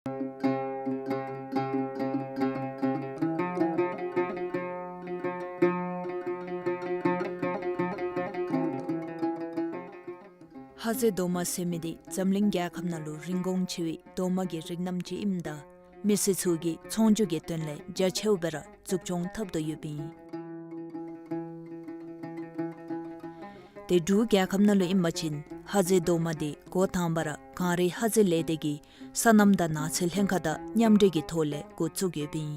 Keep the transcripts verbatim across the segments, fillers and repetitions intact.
ཧ་ཛེ་རྡོག་མ་ཟེར་མི་འདི་འཛམ་གླིང་རྒྱལ་ཁབ་ནང་ལུ་རིན་གོང་ཆེ་བའི་རྡོག་མ་གི་རིགས་རྣམས་ཅིག་ཨིནམ་ད་མི་སེར་ཚུ་གིས་ཚོང་སྒྱུར་གྱི་དོན་ལས་རྒྱ་ཆེཝ་སྦེ་ར་འཛུགས་སྐྱོང་འཐབ་དོ་ཡོདཔ་ཨིན། ཏེ་འབྲུག་རྒྱལ་ཁབ་ནང་ལུ་ཨིན་པ་ཅིན་ཧ་ཛེ་རྡོག་མ་འདི་འགོ་དང་པ་ར་གངས་རི་ཧ་ཛེ་ལས་སྡེ་གི་སོ་ནམ་དང་ནགས་ཚལ་ལྷན་ཁག་དང་མཉམ་འབྲེལ་གྱི་ཐོག་ལས་འགོ་བཙུགས་ཡོདཔ་ཨིན།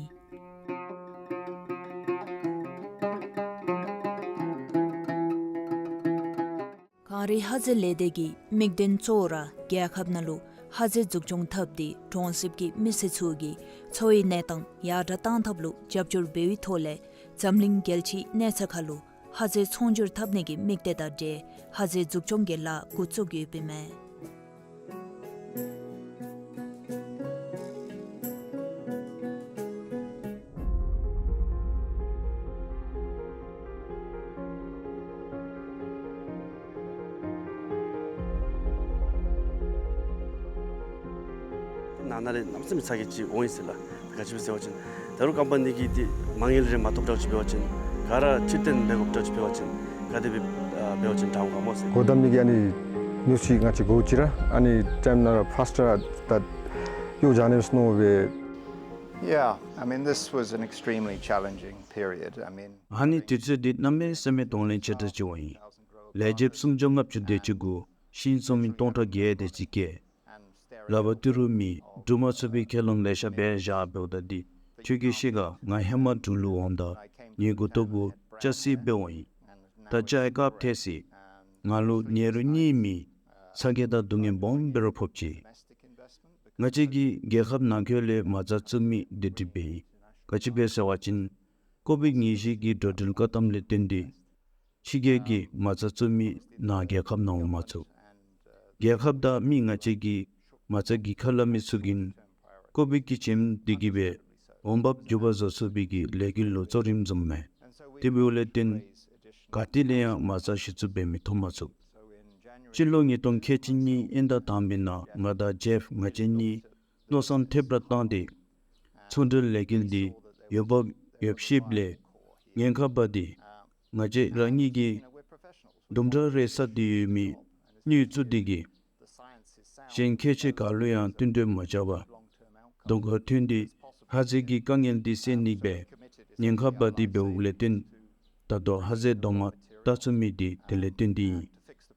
གངས་རི་ཧ་ཛེ་ལས་སྡེ་གི་དམིགས་དོན་གཙོ་བོ་ར་རྒྱལ་ཁབ་ནང་ལུ་ཧ་ཛེ་འཛུགས་སྐྱོང་འཐབ་སྟེ་གྲོང་གསེབ་ཀྱི་མི་སེར་ཚུ་གི་འཚོ་བའི་གནས་སྟངས་ཡར་དྲག་གཏང་ཐབས་ལུ་རྒྱབ་སྐྱོར་འབད་བའི་ཐོག་ལས་འཛམ་གླིང་རྒྱལ་སྤྱིའི་གནས་ཚད་ཁར་ལུ་ཧ་ཛེ་ཚོང་སྒྱུར་འཐབ་ནི་གི་དམིགས་གཏད་དང་འབྲེལ་ཧ་ཛེ་འཛུགས་སྐྱོང་གི་ལཱ་འགོ་བཙུགས་ཡོདཔ་ཨིན་མས། ནང་ན་ལས་གནམ་མེད་ས་མེད་ཚ་གྱང་ཅིག་འོང་ཡི་ཟེར་ལགས། ག་ཅི་སྦེ་ཟེར་བ་ཅིན་ད་རུང་ཀམ་པ་ནི་གིས་འདི་མ་དངུལ་རེ་མ་ཐོབ་དྲགས་ཅིག་འབད་བ་ཅིན་ག་ར་ཕྱིར་འཐེན་འབད་དགོཔ་དྲགས་ཅིག་འབད་བ་ཅིན་ག་དེ་སྦེ་ཨ་འབད་བ་ཅིན་དྲག་འོང་ག་སྨོ་ཟེར། སྒོ་བསྡམ་ནི་གི་ཨ་ནི་ཉུང་སུ་ཅིག་ང་བཅས་འགོར་ཅི་ར་ཨ་ནི་ཊའིམ་ནང་ར་ཕཱསཊ་ར་ད་གཡུག་བཞག་ནི་མས་མནོ་སྦེ། Yeah, I mean, this was an extremely challenging period. I mean, ཨ་ནི་དུས་ཚོད་འདི་གནམ་མེད་ས་མེད་གདོང་ལེན་ཆེ་དྲགས་ཅིག་འོང་ཡི། ལས་བྱེདཔ་སུམ་བརྒྱ་ལྔ་བཅུ་དེ་ཅིག་གུ་ཤིང་བཙོང་མི་སྟོང་ཕྲག་བརྒྱད་དེ་ཅིག་བསྐྱལ། ལག་པར་ཏི་རུ་མེད། འབྲུ་མ་ཚུགས་པའི་ཁས་ལོངས་ལེ་ཤ་འབད་བཞག་འབདཝ་ད་འདི་ཁྱོད་ཀྱིས་ཤེས་ག། ང་ཧེ་མ་འབྲུག་ལུ་འོངམ་ད་ངེའི་མགུ་ཏོ་གུ་སྐྱ་བསིལ་སྦེ་འོང་ཡི། ད་སྐྱ་ཡང་སྐམ་ཐལ་ཡི། ང་ལུ་ཉེ་རུང་གཉིས་མེད། ཚ་གྱང་དང་སྡུག་བསྔལ་སྦོམ་སྦེ་ར་ཕོག་ཅི། ང་བཅས་ཀྱིས་རྒྱལ་ཁབ་ནང་འཁོད་ལས་མ་རྩ་བཙུགས་མི་འདི་སྒྲིག་པས། ག་ཅི་སྦེ་ཟེར་བ་ཅིན་ཀོ་བིཌ་ཉེར་བཞི་གི་འགྲོ་འགྲུལ་བཀག་དམ་ལས་བརྟེན་ཏེ་ཕྱི་རྒྱལ་གྱི་མ་རྩ་བཙུགས་མི་ནང་རྒྱལ་ཁབ་ནང་འོང་མ་ཚུགས། རྒྱལ་ཁབ་དང་མི་ང་བཅས་ཀྱིས་མ་རྩ་གི་ཁ་སླབ་མི་ཚུ་གིས་ཀོ་བིཌ་ཀྱི་རྐྱེན་འདི་གིས་སྦེ་འོང་འབབ་འགྱོ་བ་བཟོ་ཚུགས་པའི་གི་ལས་འགུལ་ལུ་གཙོ་རིམ་བཟུངམ་མས། དེ་འབདཝ་ལས་བརྟེན་ག་ཏེ་ལས་ཡང་མ་རྩ་གཞི་བཙུགས་འབད་མི་ཐོབ་མ་ཚུགས། སྤྱི་ལོ་ཉིས་སྟོང་ཁལ་གཅིག་གཉིས་དབྱིན་ཟླ་དང་པའི་ནང་ང་དང་ཇེཕ་ང་བཅས་གཉིས་མནོ་བསམ་ཐེབས་ར་བཏང་སྟེ་ཚོང་འབྲེལ་ལས་འགུལ་འདི་ཡོདཔ་ཡོདཔ་ཤེསཔ་ལས་ཉེན་ཁ་འབག་སྟེ་ང་བཅས་ར་གཉིས་ཀྱིས་དུམ་གྲ་རེ་བསགས་ཏེ་ཡོད་མི་དངུལ་བཙུགས་ཏེ་གིས་གཞན་ཁྱད་ཆོས་ག་ལུ་ཡང་བསྟུན་གྲོས་མ་རྐྱབ་པར་དོ་ཁུར་བཏོན་ཏེ་ཧ་ཛེ་གི་དཀའ་ངལ་འདི་སེལ་ནི་སྦེ་ཉེན་ཁ་འབག་སྟེ་འབདཝ་ལས་བརྟེན་ད་ལྟོ་ཧ་ཛེ་རྡོག་མ་བཏགས་ཚུགས་མི་འདི་དེ་ལས་བརྟེན་ཏེ་ཨིན།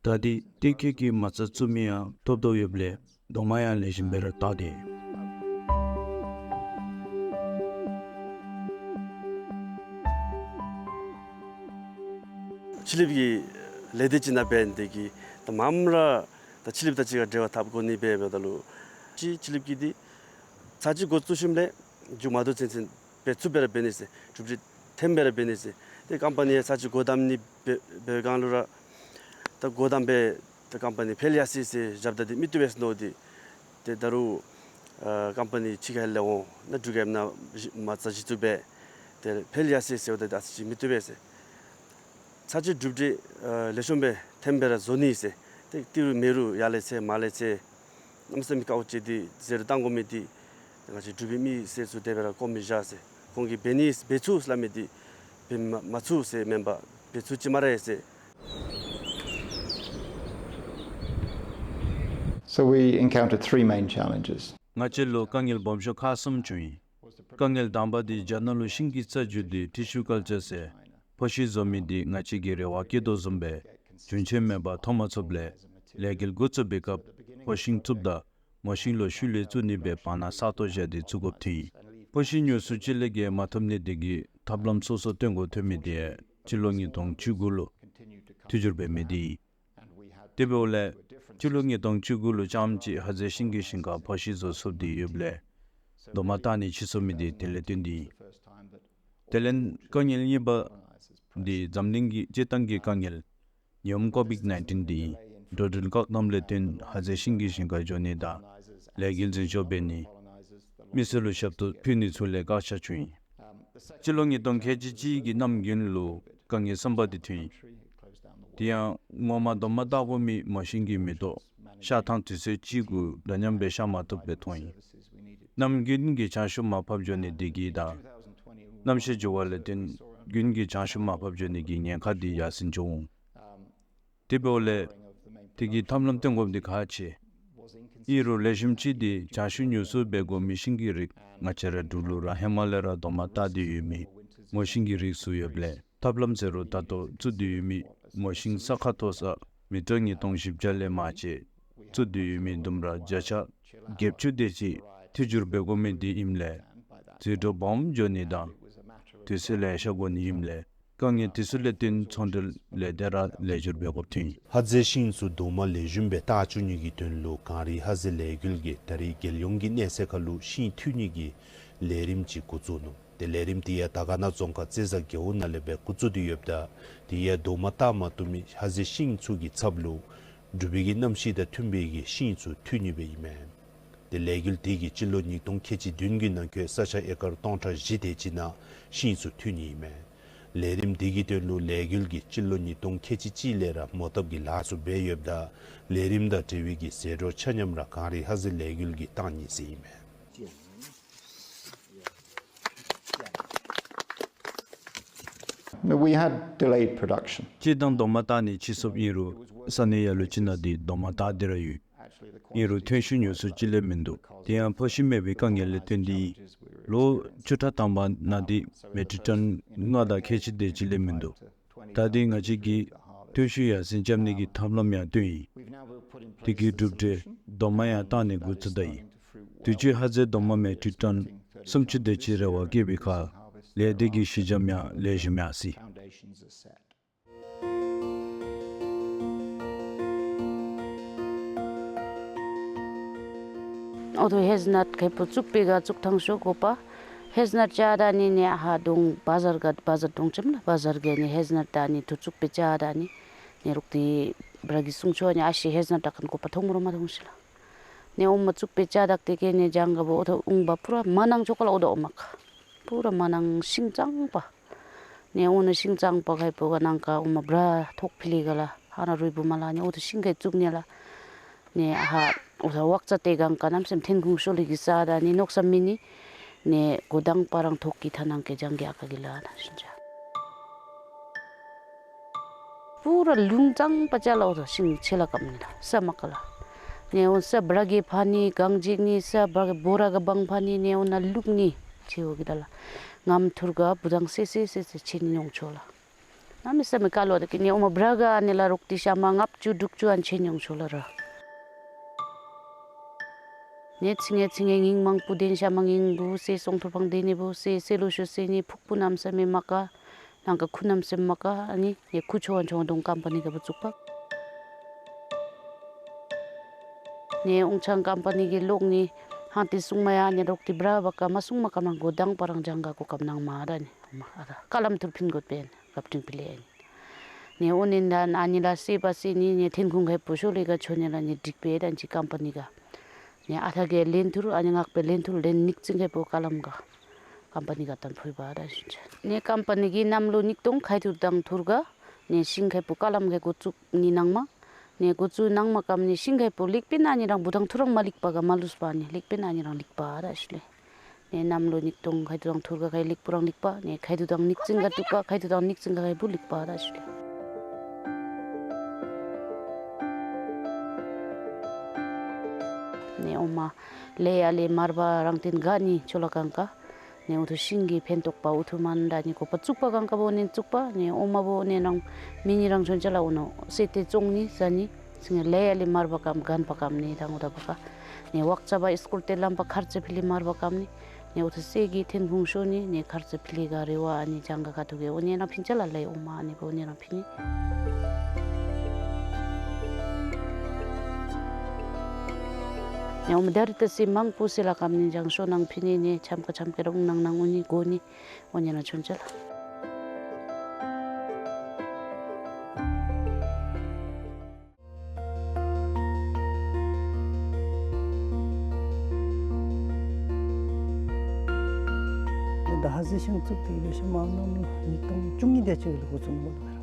ད་འདི་གཏན་འཁེལ་གྱི་མ་རྩ་བཙུགས་མི་ཡང་ཐོབ་དོ་ཡོདཔ་ལས་རྡོག་མ་ཡང་ལེགས་ཤོམ་སྦེ་ར་བཏགས་ཏེ། ཕྱི་གླིངཔ་གི་ལས་སྡེ་ཅིག་ནང་འབད་ནི་དེ་གིས་ད་མངམ་ར་ད་ཕྱི་གླིངཔ་དང་གཅིག་ཁར་འབྲེལ་བ་འཐབ་དགོ་ནི་སྦེ་འབདཝ་ད་ལུ་ཅིག་ཕྱི་གླིངཔ་གིས་འདི་ཚར་གཅིག་འགོ་བཙུགས་ཞིནམ་ལས་མཇུག་མ་བསྡུ་ཚུན་ཚུན་སྦེ་ཚུར་སྦེ་ར་འབད་ནི་ཟེར། གྲུབ་འབྲས་ཐོན་སྦེ་ར་འབད་ནི་ཟེར། ཏེ་ཀམ་པ་ནི་ཡང་ཚར་གཅིག་སྒོ་བསྡམ་ནི་འབད་འབད་བའི་སྒང་ལུ་ར་ད་སྒོ་བསྡམ་སྦེ་ད་ཀམ་པ་ནི་འཕེལ་ཡར་སོ་ཡི་ཟེར་བཞགཔ་ད་འདི་མི་བཏུབ་པས་ཟེར་མནོ་སྟེ། ཏེ་ད་རུང་ཨ་ཀམ་པ་ནི་ཕྱི་ཁ་ལས་འོང་ནཱ་འབྲུག་རྒྱལ་ཁབ་ནང་མ་རྩ་གཞི་བཙུགས་འབད་དེ་འཕེལ་ཡར་སོ་ཡི་ཟེརཝ་ད་འདི་ཨ་ཙི་ཅིག་མི་བཏུབ་པས་ཟེར། ཚར་གཅིག་གྲུབ་འབྲས་ཨ་ལེགས་ཤོམ་སྦེ་ཐོན་སྦེ་ར་བཟོ་ནི་ཟེར། ཏེ་ཏི་རུ་མེ་རུ་ཡར་ལས་ཚེ་མར་ལས་ཚེ་གནམ་མེད་ས་མེད་དཀའཝ་སྤྱད་དེ་ཟེར་བཏང་དགོ་མི་འདི་ང་བཅས་འབྲུག་པའི་མི་སེར་ཚུ་དེ་སྦེ་ར་སྐོར་མི་བཞག་ཟེར། ཁོང་གིས་འབད་ནི་འབད་ཚུགས་སླབ་མི་འདི་འབད་མ་མ་ཚུགས་ཟེར་མེན་པར་འབད་ཚུགས་ཅི་སྨ་རེ་ཟེར། So we encountered three main challenges. ང་བཅས་ལུ་དཀའ་ངལ་སྦོམ་ཤོས་ཁག་གསུམ་བྱུང་ཡི། དཀའ་ངལ་དང་པ་འདི་རྒྱ་ནག་ལུ་ཤིང་གི་རྩ་རྒྱུ་འདི་ཊི་ཤུ་ཀལ་ཅར་ཟེར་ཕོ་ཤིང་བཟོ་མི་འདི་ང་བཅས་ཀྱིས་རེ་བ་བསྐྱེད་དོ་བཟུམ་སྦེ་རྒྱུན་ཆད་མེད་པར་ཐོབ་མ་ཚུགསཔ་ལས་ལས་འགུལ་འགོ་བཙུགས་པའི་སྐབས་ཕོ་ཤིང་བཙུགསཔ་ད་མོ་ཤིང་ལུ་ཤུལ་ལས་བཙུགས་ནི་སྦེ་བར་ན་ས་སྟོང་བཞག་སྟེ་བཙུགས་དགོཔ་ཐོན་ཡི། ཕོ་ཤིང་ཉུང་སུ་ཅིག་ལས་བརྒལ་མ་ཐོབ་ནི་དེ་གིས་ཐབས་ལམ་སོ་སོ་སྟོན་དགོ་ཐོན་མི་དེ་ཡང་སྤྱི་ལོ་ཉིས་སྟོང་བཅུ་དགུ་ལུ་འཐུས་སྒྱུར་འབད་མི་དེ་ཨིན། དེ་འབདཝ་ལས་སྤྱི་ལོ་ཉིས་སྟོང་བཅུ་དགུ་ལུ་རྐྱངམ་གཅིག་ཧ་ཛེ་ཤིང་གི་ཞིང་ཁར་ཕོ་ཤིང་བཟོ་ཚུགས་ཏེ་ཡོདཔ་ལས་རྡོག་མ་བཏགས་ནི་ཕྱིས་སོང་མི་དེ་དེ་ལས་བརྟེན་ཏེ་ཨིན། དེ་ལས་དཀའ་ངལ་གཉིས་པ་འདི་འཛམ་གླིང་གི་སྤྱིར་བཏང་གི་དཀའ་ངལ་ཉིནམ་ཀོ་བིཌ་ནའིན་ཊིན་འདི་ཨིན། འགྲོ་འགྲུལ་བཀག་དམ་ལས་བརྟེན་ཧ་ཛེ་ཤིང་གི་ཞིང་ཁར་འགྱོ་ནི་དང་ལས་འགུལ་འཛིན་སྐྱོང་འབད་ནི་མི་སེར་ལུ་ཞབས་ཏོག་ཕུལ་ནི་ཚུ་ལས་བཀག་ཆ་བྱུང་ཡི། སྤྱི་ལོ་ཉིས་སྟོང་ཁལ་གཅིག་གཅིག་གི་གནམ་དགུན་ལུ་དཀའ་ངལ་གསུམ་པ་འདི་ཐོན་ཡི། དེ་ཡང་ངོ་མ་རྡོག་མ་བཏགས་དགོ་མི་མོ་ཤིང་གི་མེ་ཏོག་ཤར་ཐང་དུས་ཚོད་གཅིག་གུ་འདྲ་མཉམ་སྦེ་ཤར་མ་བཏུབ་སྦེ་ཐོན་ཡི། གནམ་དགུན་གྱི་བྱང་ཤུགས་མར་ཕབ་འགྱོ་ནི་འདི་གིས་དང་གནམ་གཤིས་འགྱུར་བ་ལས་བརྟེན་དགུན་གྱི་བྱང་ཤུགས་མར་ཕབ་འགྱོ་ནི་གི་ཉེན་ཁ་འདི་ཡར་སེང་འགྱོ་འོང་། དེ་འབདཝ་ལས་དེ་གི་ཐབས་ལམ་སྟོན་དགོཔ་འདི་ཁག་ཆེ། ཨིན་རུང་ལེགས་ཤོམ་ཅིག་འདི་བྱང་ཤུགས་ཉུང་སུ་འབད་དགོ་མི་ཤིང་གི་རིགས་ང་བཅས་ར་འབྲུག་ལུ་ར་ཧེ་མ་ལས་ར་རྡོག་མ་བཏགས་ཏེ་ཡོད་མི་མོ་ཤིང་གི་རིགས་ཚུ་ཡོདཔ་ལས་ཐབས་ལམ་ཟེར་རུང་ད་ལྟོ་བཙུགས་ཏེ་ཡོད་མི་མོ་ཤིང་ས་ཁ་མཐོ་ས་མི་ཊར་ཉིས་སྟོང་བཞི་བརྒྱ་ལས་མར་བཅད་བཙུགས་ཏེ་ཡོད་མི་ལྡུམ་ར་བརྒྱ་ཆ་བརྒྱད་ཅུ་དེ་ཅིག་མཐུད་སྦྱོར་འབད་དགོ་མི་འདི་ཨིནམ་ལས་ཟད་འགྲོ་སྦོམ་འགྱོ་ནི་དང་དུས་ཚོད་ལེ་ཤ་འགོར་ནི་ཨིནམ་ལས་དཀའ་ངལ་དེ་ཚུ་ལས་བརྟེན་ཚོང་འབྲེལ་ལས་སྡེ་ར་ལེགས་སྒྱུར་འབད་དགོཔ་ཐོན་ཡི། ཧ་ཟེ་ཤིང་ཚུ་རྡོག་མ་ལེགས་ཤོམ་སྦེ་བཏགས་བཅུག་ནི་གི་དོན་ལུ་གངས་རི་ཧ་ཟེ་ལས་འགུལ་གྱིས་ད་རེས་རྒྱལ་ཡོངས་ཀྱི་གནས་ཚད་ཁར་ལུ་ཤིང་འཐུ་ནི་གི་ལས་རིམ་ཅིག་འགོ་བཙུགས་ནུག། ཏེ་ལས་རིམ་དེ་ཡང་དར་དཀར་ན་རྫོང་ཁག་རྩེ་བཟའ་རྒེད་འོག་ནང་ལས་སྦེ་འགོ་བཙུགས་ཏེ་ཡོདཔ་ད་དེ་ཡང་རྡོག་མ་བཏགས་མ་བཏུབ་མི་ཧ་ཟེ་ཤིང་ཚུ་གི་ཚབ་ལུ་འབྲུག་པའི་གི་གནམ་གཤིས་དང་མཐུན་པའི་གི་ཤིང་ཚུ་འཐུ་ནི་སྦེ་ཨིན་མས། ཏེ་ལས་འགུལ་དེ་གིས་སྤྱི་ལོ་ཉིས་སྟོང་ཁལ་གཅིག་བདུན་གྱི་ནང་འཁོད་ས་ཆ་ཨེ་ཀར་སྟོང་ཕྲག་བཞི་དེ་ཅིག་ནང་ཤིང་ཚུ་འཐུ་ནི་ཨིན་མས། ལས་རིམ་དེ་གི་དོན་ལུ་ལས་འགུལ་གྱིས་སྤྱི་ལོ་ཉིས་སྟོང་ཁལ་གཅིག་གཅིག་ལས་ར་མོ་བཏབ་ཀྱི་ལཱ་ཚུ་འབད་ཡོདཔ་ད་ལས་རིམ་དང་འབྲེལ་བའི་གི་ཟད་འགྲོ་ཆ་མཉམ་ར་གངས་རི་ཧ་ཟེ་ལས་འགུལ་གྱིས་བཏང་ནི་ཟེར་ཨིན་མས། We had delayed production. སྤྱིར་བཏང་རྡོག་མ་བཏགས་ནི་ཕྱིས་སོངམ་ཨིན་རུང་ས་གནས་ཡ་ལུ་ཅིག་ནང་འདི་རྡོག་མ་བཏགས་ཏེ་ར་ཡོད། ཨིན་རུང་ཐོན་ཤུགས་ཉུང་སུ་ཅིག་ལས་མིན་འདུག། དེ་ཡང་ཕོ་ཤིང་མེད་པའི་དཀའ་ངལ་ལས་བརྟེན་ཏེ་ལོ་བཅུ་ཕྲག་དང་པ་ནང་འདི་མེ་ཊིག་ཊོན་ལྔ་དང་ཁལ་གཅིག་དེ་ཅིག་ལས་མིན་འདུག། ད་འདི་ང་བཅས་ཀྱིས་ཐོན་ཤུགས་ཡར་སེང་རྐྱབ་ནི་གི་ཐབས་ལམ་ཡང་བཏོན་ཡི། དེ་གི་གྲུབ་འབྲས་རྡོག་མ་ཡང་བཏགས་ནི་འགོ་བཙུགས་ད་ཡི། དུས་ཅི་ཧ་ཟེ་རྡོག་མ་མེ་ཊིག་ཊོན་སུམ་ཅུ་དེ་ཅིག་རེ་བ་བསྐྱེད་པའི་ཁར་ལས་དེ་གི་ཞི་འཇམ་ཡང་ལེགས་ཤོམ་ཡང་སྲིད། འོ་ཐུ་ཧེ་ཛལ་ནཊ་ཁེ་པུ་བཙུགས་པའི་ག་བཙུགས་ཐངས་ཤོ་གོ་པ། ཧེ་ཛལ་ནཊ་ཅ་ད་ནི་ནི་ཧ་དུང་བ་ཛར་ག་བ་ཛར་དུང་ཅམ་ལ་བ་ཛར་ག་ནི་ཧེ་ཛལ་ནཊ་ད་ནི་ཐུ་བཙུགས་པའི་ཅ་ད་ནི་ནི་རུག་ཏི་བྲ་གི་སུང་ཆོ་ནི་ཨ་ཤི་ཧེ་ཛལ་ནཊ་ད་ཁན་གོ་པ་ཐོང་རོ་མ་ཐོང་ཤི་ལ། ནི་ཨོ་མ་བཙུགས་པའི་ཅ་དག་ཏེ་ཀེ་ནི་ཇང་ག་བོ་ཨོ་ཐོ་ཨུང་བ་པུ་ར་མ་ནང་ཆོ་ཀ་ལ་ཨོ་དོ་ཨོ་མ་ཀ། པུ་ར་མ་ནང་ཤིང་གཙང་པ། ནི་ཨོ་ནི་ཤིང་གཙང་པ་ཁེ་པུ་ག་ནང་ཀ་ཨོ་མ་བྲ་ཐོག་ཕི་ལི་ག་ལ་ཧ་ན་རུས་བུ་མ་ལ་ནི་ཨོ་ཐོ་ཤིང་ཁེ་བཙུགས་ནི་ལ། ནི་ཧ་ཨོ་ཐོ་ཝག་ཙ་ཏེ་གང་ཀ་ནམ་སེམས་ཐེན་ཁུང་ཤོ་ལི་གི་ས་ད་ནི་ནོག་ས་མི་ནི། ནི་གོ་དང་པ་རང་ཐོག་གི་ཐ་ནང་ཀེ་ཇང་གི་ཨ་ཀ་གི་ལ་ན་ཤིན་ཅ། པུ་ར་ལུང་གཙང་པ་ཅ་ལ་ཨོ་ཐོ་ཤིང་ཆེ་ལ་ཀམ་ནི་ལ་ས་མ་ཀ་ལ། ནེ་འོ་ས་བྲ་གི་ཕ་ནི་གང་ཅིག་ནི་ས་བྲ་གི་བོ་ར་ག་བང་ཕ་ནི་ནེ་འོ་ན་ལུག་ནི་ཆེ་འོ་གི་ད་ལ་ངམ་ཐུར་ག་བུ་དང་སེ་སེ་སེ་སེ་ཆེ་ནི་ཡོང་ཆོ་ལ། ན་མི་ས་མི་ཀ་ལོ་ད་ཀི་ནེ་འོ་མ་བྲ་ག་ཨ་ནི་ལ་རོག་ཏི་ཤ་མ་ལྔ་བཅུ་དྲུག་ཅུ་ཨན་ཆེ་ནི་ཡོང་ཆོ་ལ་ར། ནེ་ཚི་ངེ་ཚི་ངེ་ངིང་མང་པོ་དེན་ཤ་མ་ངིང་བུ་སེ་སོང་ཐུར་ཕང་དེ་ནི་བུ་སེ་སེ་ལོ་ཤོ་སེ་ནི་ཕུག་པུ་ནམ་ས་མི་མ་ཀ། ནང་ཀ་ཁུ་ནམ་སེམས་མ་ཀ་ཨ་ནི་ཡེ་ཁུ་ཆོ་ཨན་ཆོ་དུང་ཀམ་པ་ནི་ག་བུ་བཙུགས་པ། ནེ་ཨུང་ཆང་ཀམ་པ་ནི་གི་ལོག་ནི་ཧང་ཏི་སུང་མ་ཡ་ནི་རོག་ཏི་བྲ་བ་ཀ་མ་སུང་མ་ཀ་མ་གོ་དང་པ་རང་ཇང་ག་གོ་ཀམ་ནང་མ་ར་ནི་མ་ཨ་ར་ཀ་ལམ་ཐུར་ཕིན་གོ་པེན་གབ་ཏིང་པི་ལེ་ཨ་ནི། ནེ་ཨོ་ནི་ན་ཨ་ནི་ལ་སེ་པ་སེ་ནི་ནེ་ཐེན་ཁུང་ཁེ་པུ་ཤོ་ལི་ག་ཆོ་ནི་ལ་ནི་འགྲིག་པེ་ད་ཅི་ཀམ་པ་ནི་ག། ནེ་ཨ་ཐ་གེ་ལེན་ཐུར་ཨ་ནི་ངག་པེ་ལེན་ཐུར་ལེན་ནིག་ཙིང་ཁེ་པུ་ཀ་ལམ་ག། ཀམ་པ་ནི་ག་ཏན་ཕུལ་བ་ད་ཤིན་ཆ། ནེ་ཀམ་པ་ནི་གི་ནམ་ལོ་ཉིས་སྟོང་ཁལ་གཅིག་དང་ཐུར་ག། ནེ་ཤིང་ཁེ་པུ་ཀ་ལམ་ཁེ་འགོ་བཙུགས་ནི་ནང་མ། ནེ་འགོ་བཙུགས་ནང་མ་ཀམ་ནི་ཤིང་ཁེ་པུ་ལེགས་པེ་ན་ནི་རང་བུ་དང་ཐུར་རང་མ་ལེགས་པ་ག་མ་ལུས་པ་ནི་ལེགས་པེ་ན་ནི་རང་ལེགས་པ་ད་ཤི་ལེ། ནེ་ནམ་ལོ་ཉིས་སྟོང་ཁལ་གཅིག་དང་ཐུར་ག་ཁེ་ལེགས་པུ་རང་ལེགས་པ། ནེ་ཁལ་གཅིག་དང་ཉིག་ཙིང་ག་ཐུག་ག་ཁལ་གཅིག་དང་ཉིག་ཙིང་ག་ཁེ་པུ་ལེགས་པ་ད་ཤི་ལེ། ནེ་ཨོ་མ་ལེ་ཡ་ལེ་མར་བ་རང་ཏིན་ག་ནི་ཆོ་ལ་གང་ཀ། ནེ་འུ་ཐུ་ཤིང་གི་ཕན་ཐོགས་པ་འུ་ཐུ་མན་ད་ནི་གོ་པ་བཙུགས་པ་གང་ཀ་བོ་ནི་བཙུགས་པ། ནེ་ཨོ་མ་བོ་ནེ་རང་མི་ནི་རང་ཆོན་ཅ་ལ་འུ་ནོ་སེ་ཏེ་བཙོང་ནི་ཟ་ནི་སིང་ལེ་ཡ་ལེ་མར་བ་ཀམ་གན་པ་ཀམ་ནི་དང་འུ་ད་བ་ཀ། ནེ་ཝག་ཙ་བ་ཨིས་ཀུལ་ཏེ་ལམ་པ་ཁར་ཙེ་ཕི་ལི་མར་བ་ཀམ་ནི། ནེ་འུ་ཐུ་སེ་གི་ཐེན་ཁུང་ཤོ་ནི་ནེ་ཁར་ཙེ་ཕི་ལི་ག་རེ་བ་ཨ་ནི་ཇང་ག་ཁ་ཐུག་གེ་འུ་ནེ་རང་ཕིན་ཅ་ལ་ལེ་ཨོ་མ་ཨ་ནི་བོ་ནེ་རང་ཕི་ནི། ཡང་མི་དར་ཏེ་སི་མང་པོ་སི་ལ་ཀམ་ནི་ཇང་ཤོ་ནང་ཕི་ནི་ནི་ཆམ་ཀ་ཆམ་ཀ་རོང་ནང་ནང་འུ་ནི་གོ་ནི་འོ་ནི་ན་ཆོན་ཅ་ལ། ད་ཧ་ཟེ་ཤིང་བཙུགས་ཏེ་ཡོད་ཤ་མ་ནམ་ལོ་ཉིས་སྟོང་བཅུ་གཉིས་དེ་ཅིག་ལ་འགོ་བཙུགས་མོ་ལ་མེ་ར།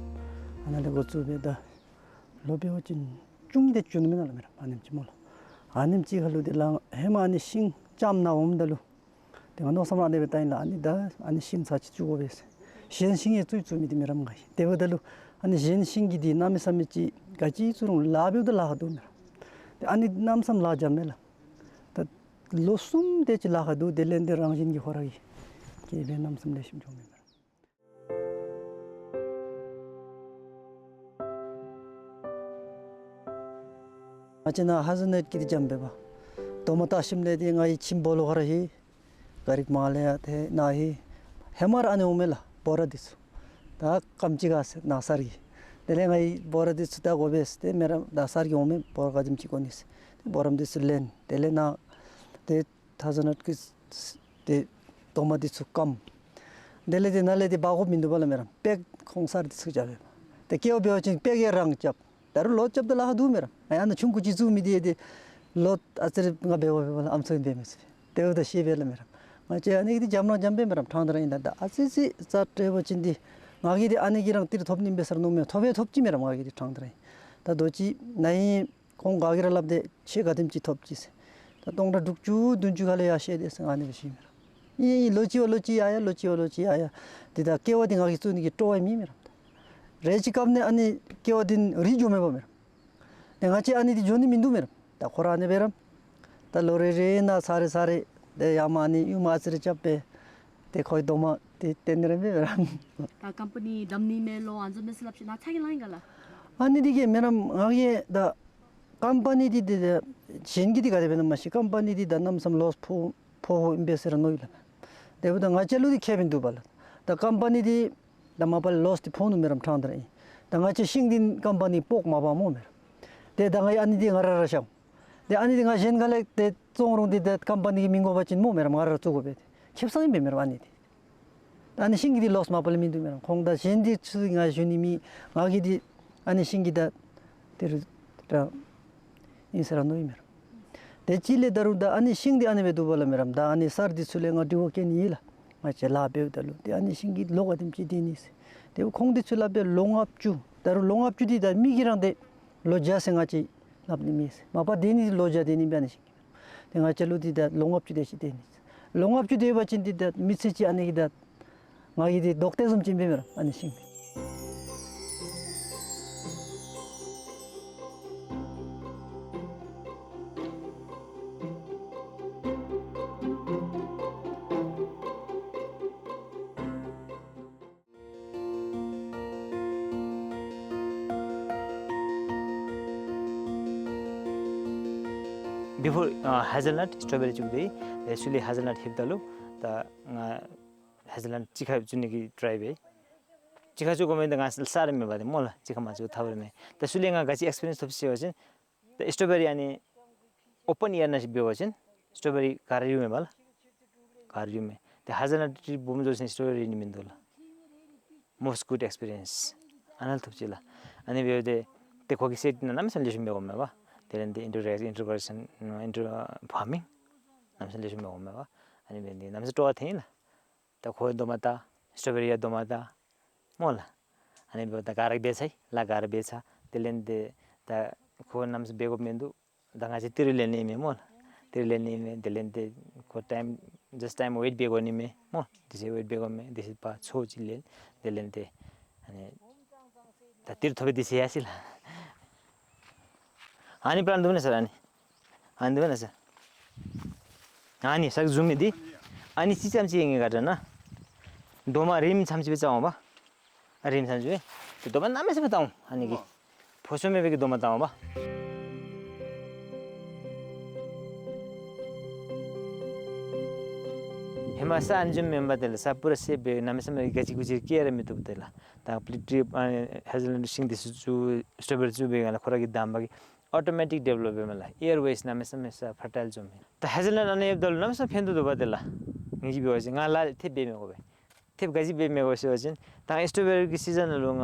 ཨ་ན་ལས་འགོ་བཙུགས་པའི་ད་ལོ་པེ་བ་ཅིན་བཅུ་གཉིས་དེ་བཅུ་ནུ་མེ་ན་ལ་མེ་ར་ཨ་ནེམ་ཅིག་མོ་ལ། ཨ་ནེམ་ཅིག་ཧ་ལུ་དེ་ལ་ཧེ་མ་ཨ་ནི་ཤིང་ ལྕམ་ནཱ་འོངམ་ད་ལུ་ཏེ་ང་མནོ་བསམ་ར་ཨ་ནི་སྦེ་བཏང་ཡི་ལགས། ཨ་ནི་ད་ཨ་ནི་ཤིང་ཚར་ཅིག་བཙུགས་དགོ་པས་ཟེར། གཞན་ཤིང་ཡང་བཙུགས་བཙུགས་མི་འདི་མེན་རམ་ང་གིས། དེ་འབདཝ་ད་ལུ་ཨ་ནི་གཞན་ཤིང་གི་འདི་གནམ་མེད་ས་མེད་ཅིག་ག་ཅི་བཙུགས་རུང་ལཱ་འབདཝ་ད་ལཱ་ཁག་འདུག་མེན་རམ། ཏེ་ཨ་ནི་གནམ་མེད་ས་མེད་ལཱ་འཇམ་མས་ལགས། ད་ལོ་གསུམ་དེ་ཅིག་ལཱ་ཁག་འདུག། དེ་ལས་འདི་རང་བཞིན་གྱིས་ཁོ་ར་གིས་སྐྱེ་སྦེ་གནམ་མེད་ས་མེད་ལེགས་ཤོམ་བྱུང་མས་མེན་རམ། ང་བཅས་ནཱ་ཧེ་ཟལ་ནཊ་ཀྱི་འདི་འཇམ་པས་པ། རྡོག་མ་བཏགས་ཞིནམ་ལས་འདི་ང་གི་ཁྱིམ་སྦོ་ལོགས་ཁར་ལྷོད། ག་རིག་མ་ལས་ཡར་ཏེ་ནཱ་ལྷོད། ཧེ་མ་ར་ཨ་ནི་འོང་མས་ལགས་སྦོ་ར་འདི་ཚུ། ད་སྐམ་ཅི་ག་ཟེར་ནཱ་གསར་གྱི། དེ་ལས་ང་གིས་སྦོ་ར་འདི་ཚུ་ད་དགོ་པས་ཟེར་ཏེ་མེན་རམ། ད་གསར་གྱི་འོང་མས་སྦོ་ར་ག་དེམ་ཅིག་དགོ་ནི་ཟེར། ཏེ་སྦོ་རམ་འདི་ཚུ་ལེན། དེ་ལས་ནཱ་ཏེ་ཧེ་ཟལ་ནཊ་ཀྱི་ཏེ་རྡོག་མ་འདི་ཚུ་སྐམ། དེ་ལས་ཏེ་ནཱ་ལས་ཏེ་འབག་དགོཔ་མིན་འདུག་པ་ལགས་མེན་རམ། པེག་ཁོང་གསར་འདི་ཚུ་རྐྱབ་པས། ཏེ་ཀེ་བ་འབད་བ་ཅིན་པེག་ཡང་རང་རྐྱབ། ད་རུང་ལོ་རྐྱབ་ད་ལཱ་ཁག་འདུག་མེན་རམ། ཨ་ཡ་ནཱ་ཆུང་ཀུ་ཅིག་བཙུགས་མི་འདི་ཡང་ཏེ་ལོ་ཨ་ཙི་རེ་ང་འབད་བ་འབད་བ་ལགས་ཨམ་སྲུ་ཨིན་པས་མས་ཟེར། དེ་འབདཝ་ད་ཤེས་པས་ལགས་མེན་རམ། ང་བཅས་ཨ་ནི་གི་འདི་འཇམ་ར་འཇམ་པས་མེན་རམ། ཕྲང་སྟེ་ར་ཨིན་ལགས། ད་ཨ་ཙི་ཙི་རྩ་སྤྲོད་པ་ཅིན་འདི་ང་གིས་འདི་ཨ་ནི་གི་རང་ཏིལ་ཐོབ་ནི་ཨིན་པས་ཟེར་མནོཝ་མས། ཐོབ་པས་ཐོབ་ཅི་མེན་རམ། ང་གིས་འདི་ཕྲང་སྟེ་ར་ཨིན། ད་རྡོ་ཅིག་ནཱ་ཨིན། ཁོང་ག་གིས་ར་སླབ་སྟེ་ཁྱོད་ག་དེམ་ཅིག་ཐོབ་ཅི་ཟེར། ད་སྟོང་ཕྲག་དྲུག་ཅུ་བདུན་ཅུ་ཁ་ལས་ཡར་བཤད་དེ་ཟེར་ཨ་ནི་སྦེ་ཞུཝ་མས་ར། ཨིན་ཨིན་ལོ་གཅིག་བ་ལོ་གཅིག་ཡར་ཡར་ལོ་གཅིག་བ་ལོ་གཅིག་ཡར་ཡར། འདི་ད་ཀེ་བ་འདི་ང་གིས་བཙུགས་ནི་གི་སྤྲོ་བ་མེད་མེན་རམ། རེ་ཅིག་སྐབས་ནས་ཨ་ནི་ཀེ་བ་འདི་རིལ་འགྱོཝ་མས་པ་མེན་རམ། ཏེ་ང་བཅས་ཨ་ནི་འདི་འགྱོ་ནི་མིན་འདུག་མེན་རམ། ད་ཁོ་ར་ཨ་ནི་སྦེ་རམ། ད་ལོ་རེ་རེ་ནཱ་ཚར་རེ་ཚར་རེ་ཏེ་ཡར་མར་ཨ་ནི་ཡུར་མར་ཨ་ཙི་རེ་རྐྱབ་སྦེ་ཏེ་ཁོ་གི་རྡོག་མ་འདི་བཏོན་ནི་ར་མེན་པས་རམ། ད་ཀམ་པ་ནི་བསྡམ་ནི་མས་ལོ་ཨ་ནི་བཟུམ་མས་ཟེར་སླབ་ཞིནམ་ཚ་གྱང་ལང་ཡི་ག་ལགས། ཨ་ནི་འདི་གིས་མེན་རམ། ང་གིས་ད་ཀམ་པ་ནི་འདི་འདི་གཞན་གྱི་འདི་ག་དེ་སྦེ་ཨིན་ན་མ་ཤེས། ཀམ་པ་ནི་འདི་ད་གནམ་མེད་ས་མེད་ལོས་ཕོག་ཕོགཔ་ཨིན་པས་ཟེར་མནོ་ཡི་ལགས། དེ་འབདཝ་ད་ང་བཅས་ལུ་འདི་ཁེ་ཕན་འདུག་པ་ལགས། ད་ཀམ་པ་ནི་འདི་ད་མ་པ་ལས་ལོས་འདི་ཕོག་ནུག་མེན་རམ། ཕྲང་སྟེ་ར་ཨིན། ད་ང་བཅས་ཤིང་འདི་ཀམ་པ་ནི་སྤོག་མ་པ་སྨོ་མེན་རམ། ཏེ་ད་ང་གིས་ཨ་ནི་འདི་ང་ར་ར་བཞག། ཏེ་ཨ་ནི་འདི་ང་གཞན་ཁ་ལས་ཏེ་བཙོང་རུང་འདི་ད་ཀམ་པ་ནི་གིས་མི་དགོ་པ་ཅིན་སྨོ་མེན་རམ། ང་ར་ར་བཙུགས་དགོ་པས། ཏེ་ཁེབ་ས་ཨིན་པས་མེན་རམ་ཨ་ནི་འདི། ད་ཨ་ནི་ཤིང་གི་འདི་ལོས་མ་པ་ལས་མིན་འདུག་མེན་རམ། ཁོང་ད་གཞན་འདི་ཚུ་ང་ཞུ་ནི་མེད། ང་གིས་འདི་ཨ་ནི་ཤིང་གི་ད་དེ་རུ་ད་ཨིན་ཟེར་ར་མནོ་ཡི་མེན་རམ། དེ་ཅིག་ལས་ད་རུང་ད་ཨ་ནི་ཤིང་འདི་ཨ་ནི་སྦེ་འདུག་པ་ལགས་མེན་རམ། ད་ཨ་ནི་གསར་འདི་ཚུ་ལས་ང་དྲི་བ་བཀོད་ནི་ཨིན་ལགས། ང་བཅས་ལཱ་འབདཝ་ད་ལུ་ཏེ་ཨ་ནི་ཤིང་གི་ལོ་ག་དེམ་ཅིག་སྡོད་ནི་ཟེར། ཏེ་ཁོང་འདི་ཚུ་སླབ་པས་ལོ་ལྔ་བཅུ། ད་རུང་ལོ་ལྔ་བཅུ་འདི་ད་མི་གིས་ར་ཏེ་ལོ་བརྒྱ་ཟེར་ང་བཅས་སླབ་ནི་མེད་ཟེར། མ་པ་སྡོད་ནི་ལོ་བརྒྱ་སྡོད་ནི་ཨིན་པས་ཨ་ནི་ཤིང་གི། ཏེ་ང་བཅས་ལུ་འདི་ད་ལོ་ལྔ་བཅུ་དེ་ཅིག་སྡོད་ནི། ལོ་ལྔ་བཅུ་སྡོད་པ་ཅིན་འདི་ད་མི་ཚེ་ཅིག་ཨ་ནི་གི་ད་ང་གི་འདི་རྡོག་ཐེངས་བཟུམ་ཅིག་ཨིན་པས་མེན་རམ་ཨ་ནི་ཤིང་འདི། Before, ཨ་ཧེ་ཟལ་ནཊ་སི་ཊོ་བེ་རི་བཙུགས་པས། ཨེ་ཤུ་ལི་ཧེ་ཟལ་ནཊ་ལྷོདཔ་ད་ལུ་ད་ང་ཧེ་ཟལ་ནཊ་གཅིག་ཁར་བཙུགས་ནི་གི་ཊའི་འབད། གཅིག་ཁར་བཙུགས་དགོ་མི་འདི་ང་ས་ར་མེད་པ་ཏེ་སྨོ་ལགས། གཅིག་ཁར་མ་བཙུགས་ཐབས་ར་མེད། ད་ཤུ་ལི་ང་ག་ཅི་ཨེགསི་པི་རི་ཡེནསི་ཐོབ་ཅི་ཟེར་བ་ཅིན་ད་སི་ཊོ་བེ་རི་ཨ་ནི་ཨོ་པེན་ཨེར་ནང་ཞིག་འབད་བ་ཅིན་སི་ཊོ་བེ་རི་ག་ར་རིལ་མས་པ་ལགས། ག་ར་རིལ་མས། ཏེ་ཧེ་ཟལ་ནཊ་ཊི་སྦོམ་བཟོ་ཞིན་སི་ཊོ་བེ་རི་རིལ་ནི་མིན་འདུག་ལགས། Most good experience ཨ་ནཱ་ལས་ཐོབ་ཅི་ལགས། ཨ་ནི་འབདཝ་ད་ཏེ་ཁོ་གི་སེཊ་ནང་གནམ་མེད་ས་མེད་ལེགས་ཤོམ་འབད་དགོ་མས་པ། དེ་ལས་ཏེ་ཨིན་ཌོར་ཨེག་ཨིན་ཌོར་ཕར་མིང་གནམ་མེད་ས་མེད་ལེགས་ཤོམ་འབད་དགོ་མས་པ། ཨ་ནི་འབདཝ་ད་གནམ་མེད་ས་མེད་སྤྲོ་བ་ཐོན་ཡི་ལགས། ད་ཁོ་རྡོག་མ་བཏགས་སི་ཊོ་བེ་རི་ཡང་རྡོག་མ་བཏགས་སྨོ་ལགས། ཨ་ནི་འབདཝ་ད་ག་ར་འབད་ཚར་ཡི་ལགས། ག་ར་འབད་ཚར། དེ་ལས་ཏེ་ད་ཁོ་གནམ་མེད་ས་མེད་འབད་དགོཔ་མིན་འདུག། ད་ང་བཅས་ཏི་རུ་ལེན་ནི་ཨིན་མས་སྨོ་ལགས། ཏི་རུ་ལེན་ནི་ཨིན་མས། དེ་ལས་ཏེ་ཁོ་ཊའིམ་ཇཱསཊ་ཊའིམ་ཝེཊ་འབད་དགོ་ནི་མས་སྨོ། དེ་ཅིག་ཝེཊ་འབད་དགོ་མས། དེ་ཅིག་ཕར་ཚོད་ཅིག་ལེན། དེ་ལས་ཏེ་ཨ་ནི་ད་ཏི་རུ་ཐོབ་པའི་དུས་ཚོད་ཡར་སོ་ཡི་ལགས། ཨ་ནི་པ་ལན་འདུག་ན་ཟེར་ཨ་ནི། ཨ་ནི་འདུག་ན་ཟེར། ཨ་ནི་ས་གི་བཟུམ་མའི་འདི། ཨ་ནི་ཅི་ཙམ་ཅིག་ཨིན་ག་ད་ན། རྡོག་མ་རིངམོ་ཙམ་ཅིག་སྦེ་བཏང་འོང་པ། ཨ་རིངམོ་ཙམ་ཅིག་སྦེ། ཏེ་རྡོག་མ་གནམ་མེད་ས་མེད་བཏང་འོང་ཨ་ནི་གི། ཕོ་སོ་མེད་པའི་གི་རྡོག་མ་བཏང་འོང་པ། ཧེ་མ་ས་ཨ་ནི་བཟུམ་མེན་པ་དེ་ལགས། ས་པུ་ར་སེབ་སྦེ་གནམ་མེད་ས་མེད་ག་ཅི་གུ་ཅི་སྐྱེ་ར་མི་བཏུབ་དེ་ལགས། ད་པི་ལི་ཊི་ཨ་ནི་ཧེ་ཟལ་ནཊ་ཤིང་འདི་ཚུ་བཙུགས་སི་ཊོ་བེ་རི་བཙུགས་པའི་སྒང་ལས་ཁོ་ར་གི་འདམ་བག་གིས་ཨོ་ཊོ་མེ་ཊིཀ་ཌི་ཝེ་ལོབ་འབདཝ་མས་ལགས། ཨེར་ཝེསི་གནམ་མེད་ས་མེད་ས་ཕར་ཊའིལ་བཟོ་མི། ད་ཧེ་ཟལ་ནཊ་ཨ་ནི་ཡོདཔ་ད་ལུ་གནམ་མེད་ས་མེད་ཕན་ཐོགས་འདུག་པ་དེ་ལགས། ངེ་གི་འབད་བ་ཅིན་ང་ལཱ་ཐེབས་འབད་མི་དགོ་པས། ཐེབས་ག་ཅི་འབད་མི་དགོ་ཟེར་བ་ཅིན་ད་ཨིས་ཊོ་བེ་རི་གི་སི་ཛན་ནང་ལུ་ང་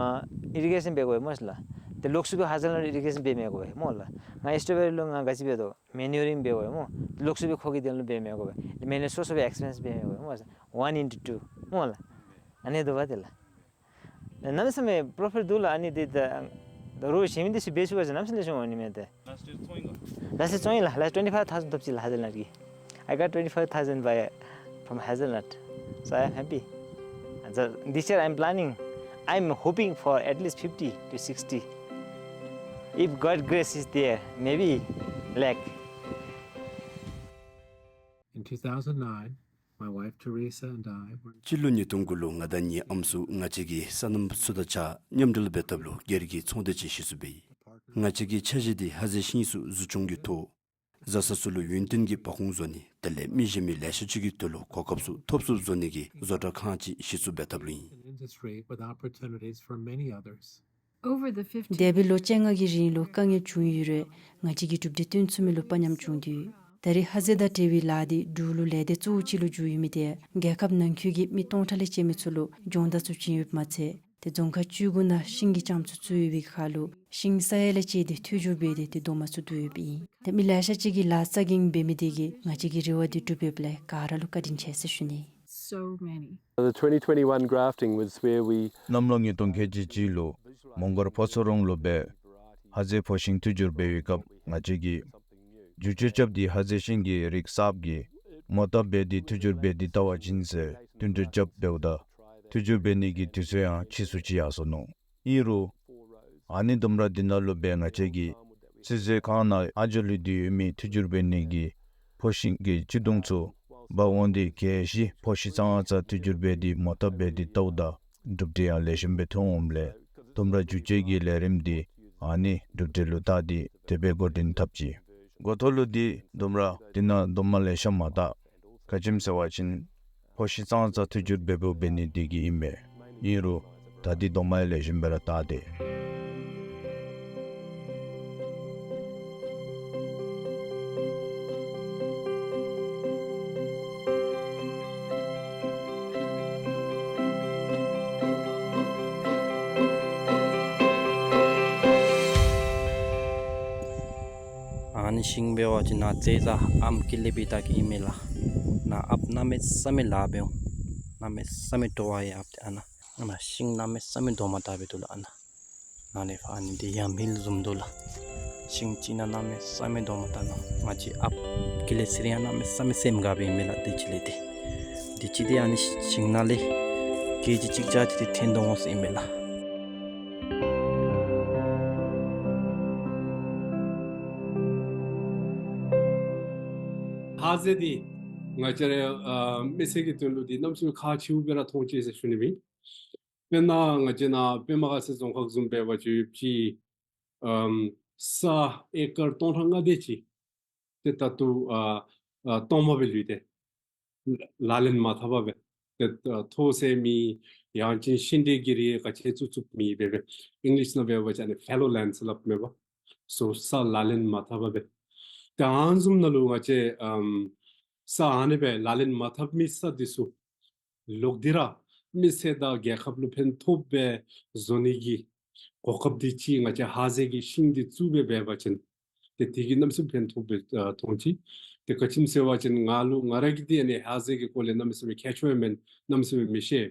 ཨི་རི་གེ་ཤཱན་འབད་དགོ་པས་སྨོ་ལགས། ཏེ་ལོགས་སུ་སྦེ་ཧེ་ཟལ་ནཊ་ཨི་རི་གེ་ཤཱན་འབད་མི་དགོ་པས་སྨོ་ལགས། ང་ཨིས་ཊོ་བེ་རི་ལུ་ང་ག་ཅི་འབད་དོ། མེ་ནིའུ་རིང་འབད་དགོ་པས་སྨོ། ལོགས་སུ་སྦེ་ཁོ་གི་དོན་ལུ་འབད་མི་དགོ་པས། མེ་ནིའུ་རིང་སོ་སོ་སྦེ་ཨེགསི་པེན་སི་འབད་མི་དགོ་པས་སྨོ་ལགས། ཝན་ཨིན་ཊུ་ཊུ་སྨོ་ལགས། ཨ་ནི་འདུག་པ་དེ་ལགས། གནམ་མེད་ས་མེད་པོརོ་ཕིཊ་འདུག་ལགས། ཨ་ནི་འདི་ད་རོགས་གཞན་མི་འདི་ཚུ་འབད་ཚུགས་པ་ཅིན་གནམ་མེད་ས་མེད་ལེགས་ཤོམ་འོང་ནི་མས་ཏེ། ལཱསཊ་ཡིར་བཙོང་ཡི་ག། ལཱསཊ་ཡིར་བཙོང་ཡི་ལགས། ལཱསཊ་ཡིར་ཊུ་ཝེན་ཊི་ཕའིབ་ཐའུ་ཟེན་ཐོབ་ཅི་ལགས་ཧེ་ཟལ་ནཊ་ཀྱི། I got twenty-five thousand by, from hazelnut. So I am happy. And so this year I am planning, I am hoping for at least fifty to sixty. If God grace is there, maybe lakh. In two thousand nine, my wife Teresa and I were སྤྱི་ལོ་ཉིས་སྟོང་དགུ་ལུ་ང་དང་ངེའི་ཨམ་སྲུ་ང་བཅས་ཀྱི་སོ་ནམ་པ་ཚུ་དང་གཅིག་ཁར་མཉམ་འབྲེལ་འབད་ཐབས་ལུ་སྒེར་གྱི་ཚོང་སྡེ་ཅིག་གཞི་བཙུགས་འབད་ཡི། ང་བཅས་ཀྱི་འཆར་གཞི་འདི་ཧ་ཟེ་ཤིང་ཚུ་བཟོ་སྐྱོང་གི་ཐོག་བཟའ་ཚང་ཚུ་ལུ་ཡུན་བརྟན་གྱི་འབབ་ཁུངས་བཟོ་ནི་དེ་ལས་མི་གཞན་མི་ལེ་ཤ་ཅིག་གི་དོན་ལུ་གོ་སྐབས་ཚུ་ཐོབ་ཚུགསཔ་བཟོ་ནི་གི་བཟོ་གྲྭ་ཁང་ཅིག་གཞི་བཙུགས་འབད་ཐབས་ལུ་ཨིན། An industry with opportunities for many others. འདས་པའི་ལོ་བཅོ་ལྔ་གི་རིང་ལུ་དཀའ་ངལ་བྱུང་ཡོད་རུང་ང་བཅས་ཀྱིས་གྲུབ་འབྲས་བཏོན་ཚུགས་མི་ལུ་དཔའ་ཉམས་བྱུང་སྟེ་ཡོད། ད་རེས་ཧ་ཟེ་དང་འབྲེལ་བའི་ལཱ་འདི་འབྲུག་ལུ་ལས་སྡེ་གཙོ་བོ་ཅིག་ལུ་འགྱུར་ཡོད་མི་དེ་རྒྱལ་ཁབ་ནང་འཁོད་ཀྱི་མི་སྟོང་ཕྲག་ལས་བཅད་མི་ཚུ་ལུ་སྦྱོང་བརྡར་ཚུ་བྱིན་ཡོདཔ་མ་ཚད་ཏེ་རྫོང་ཁག་བཅུ་དགུ་ནང་ཤིང་གི་ལྕངམ་ཚུ་བཙུགས་ཡོད་པའི་ཁར་ལུ་ཤིང་ས་ཡ་ལས་བཅད་དེ་མཐུད་སྦྱོར་འབད་དེ་ཏེ་རྡོག་མ་ཚུ་བསྡུ་ཡོདཔ་ཨིན། ཏེ་མི་ལེ་ཤ་ཅིག་གིས་ལཱ་རྩ་འགེངས་འབད་མི་དེ་གིས་ང་བཅས་ཀྱི་རེ་བ་འདི་འགྲུབ་ཡོདཔ་ལས་ག་ར་ལུ་བཀའ་དྲིན་ཆེ་ཟེར་ཞུ་ནི། So many. The twenty twenty-one grafting was where we གནམ་ལོ་ཉིས་སྟོང་ཁལ་གཅིག་གཅིག་ལུ་མོང་སྒར་ཕོ་མཚོ་རོང་ལུ་སྦེ་ཧ་ཟེ་ཕོ་ཤིང་མཐུད་སྦྱོར་འབད་བའི་སྐབས་ང་བཅས་ཀྱིས་བསྒྱུར་བཅོས་རྐྱབ་སྟེ་ཧ་ཟེ་ཤིང་གི་རིགས་གསརཔ་གི་མོ་བཏབ་འབད་དེ་མཐུད་སྦྱོར་འབད་དེ་བལྟ་བ་ཅིན་ཟེར་བསྟུན་གྲོས་རྐྱབ་འབདཝ་ད་མཐུད་སྦྱོར་འབད་ནི་གི་དུས་ཚོད་ཡང་ཕྱིས་སུ་ཅིག་ཡར་སོ་ནུག། ཨིན་རུང་ཨ་ནི་ལྡུམ་ར་འདི་ནང་ལུ་སྦེ་ང་བཅས་ཀྱིས་བསིལ་མཛོད་ཁང་ནང་ཨ་ཇོ་ལུ་སྡོད་ཡོད་མི་མཐུད་སྦྱོར་འབད་ནི་གི་ཕོ་ཤིང་གི་སྤྱི་དུང་ཚུ་འབག་འོང་སྟེ་གལ་སྲིད་ཕོ་ཤིང་ཙང་ཙ་མཐུད་སྦྱོར་འབད་དེ་མོ་བཏབ་འབད་དེ་བལྟཝ་ད་གྲུབ་འབྲས་ཡང་ལེགས་ཤོམ་སྦེ་ཐོན་འོངམ་ལས་ལྡུམ་ར་བསྒྱུར་བཅོས་ཀྱི་ལས་རིམ་འདི་ཨ་ནི་གྲུབ་འབྲས་ལུ་བལྟ་སྟེ་དེ་སྦེ་འགོ་འདྲེན་འཐབ་ཅི། འགོ་ཐོག་ལུ་འདི་ལྡུམ་ར་འདི་ནང་རྡོག་མ་ལེ་ཤ་མ་བཏགས། ག་ཅི་སྨོ་ཟེར་བ་ཅིན་ཕོ་ཤིང་ཙང་ཙ་མཐུད་སྦྱོར་འབད་འབདཝ་འབད་ནི་དེ་གིས་ཨིན་པས། ཨིན་རུང་ད་འདི་རྡོག་མ་ཡང་ལེགས་ཤོམ་སྦེ་ར་བཏགས་ཏེ། ཨ་ནི་ཤིང་འབད་བ་ཅིན་ནཱ་ཙེ་ཙ་ཨམ་ཀི་ལེ་བི་ད་གི་ཨིན་མས་ལགས། ནཱ་ཨཔ་གནམ་མེད་ས་མེད་ལཱ་འབད་འོང་། གནམ་མེད་ས་མེད་སྤྲོ་བ་ཡོད་ཨཔ་ཏེ་ཨ་ནཱ། ཨ་ནཱ་ཤིང་གནམ་མེད་ས་མེད་རྡོག་མ་བཏགས་སྦེ་འདུག་ལགས། ཨ་ནཱ་ནཱ་ལས་ཕར་ཨ་ནི་འདི་ཡང་མིལ་བཟུམ་འདུག་ལགས། ཤིང་ཅིག་ནང་གནམ་མེད་ས་མེད་རྡོག་མ་བཏགས་ནུག། ང་བཅས་ཨཔ་ཀི་ལེ་ཚིག་རིང་ཡང་གནམ་མེད་ས་མེད་སེམས་དགའ་སྦེ་ཨིན་མས་ལགས། དེ་ཅིག་ལས་ཏེ་དེ་ཅིག་འདི་ཨ་ནི་ཤིང་ནང་ལས་ཀེ་ཇི་གཅིག་བརྒྱ་ཅིག་འདི་ཐོན་དོ་འོང་ཟེར་ཨིན་མས་ལགས། ཧ་ཟེ་འདི་ང་བཅས་ར་ཨ་མི་སེར་གྱི་དོན་ལུ་འདི་གནམ་མེད་ས་མེད་ཁག་ཆེཝ་སྦེ་ར་མཐོང་ཅི་ཟེར་ཞུ་ནི་མས། དཔེར་ན་ང་བཅས་ནཱ་པདྨ་དགའ་ཚལ་རྫོང་ཁག་བཟུམ་འབད་བ་ཅིན་ཡོདཔ་ཅིག་ཨམ་ས་ཨེ་ཀར་སྟོང་ཕྲག་ལྔ་དེ་ཅིག་ཏེ་ད་ལྟོ་ཨ་ཨ་སྟོངམ་སྦེ་ལུས་ཏེ་ལག་ལེན་མ་འཐབ་པར་སྦེ་ཏེ་ཨ་མཐོ་ས་མེད་ཡང་ཅིན་ཤིང་འབྲས་ཀྱི་རིགས་ག་ཅི་བཙུགས་བཙུགསཔ་མེད་པར་སྦེ་ཨིང་ལིཤ་ནང་འབད་བ་ཅིན་ཨ་ནི་ཕེ་ལོ་ལེནཌསི་སླབ་མས་པ། སོ་ས་ལག་ལེན་མ་འཐབ་པར་སྦེ་ཏེ་ཨ་ནི་བཟུམ་ནང་ལུ་ང་བཅས་ཨམ་ས་ཨ་ནི་སྦེ་ལག་ལེན་མ་འཐབ་མི་ས་འདི་ཚུ་ལོག་སྟེ་ར་མི་སེར་དང་རྒྱལ་ཁབ་ལུ་ཕན་ཐོགས་སྦེ་བཟོ་ནི་གི་གོ་སྐབས་འདི་ཅིག་ང་བཅས་ཧ་ཟེ་གི་ཤིང་འདི་བཙུགས་སྦེ་འབད་བ་ཅིན་ཏེ་དེ་གིས་གནམ་མེད་ས་མེད་ཕན་ཐོགས་སྦེ་ཨ་མཐོང་ཅི། ཏེ་ག་ཅི་སྨོ་ཟེར་བ་ཅིན་ང་ལུ་ང་ར་གིས་འདི་ཨ་ནི་ཧ་ཟེ་གི་སྐོར་ལས་གནམ་མེད་ས་མེད་མཁས་མཆོག་ཡང་མེན། གནམ་མེད་ས་མེད་མི་ཤེས།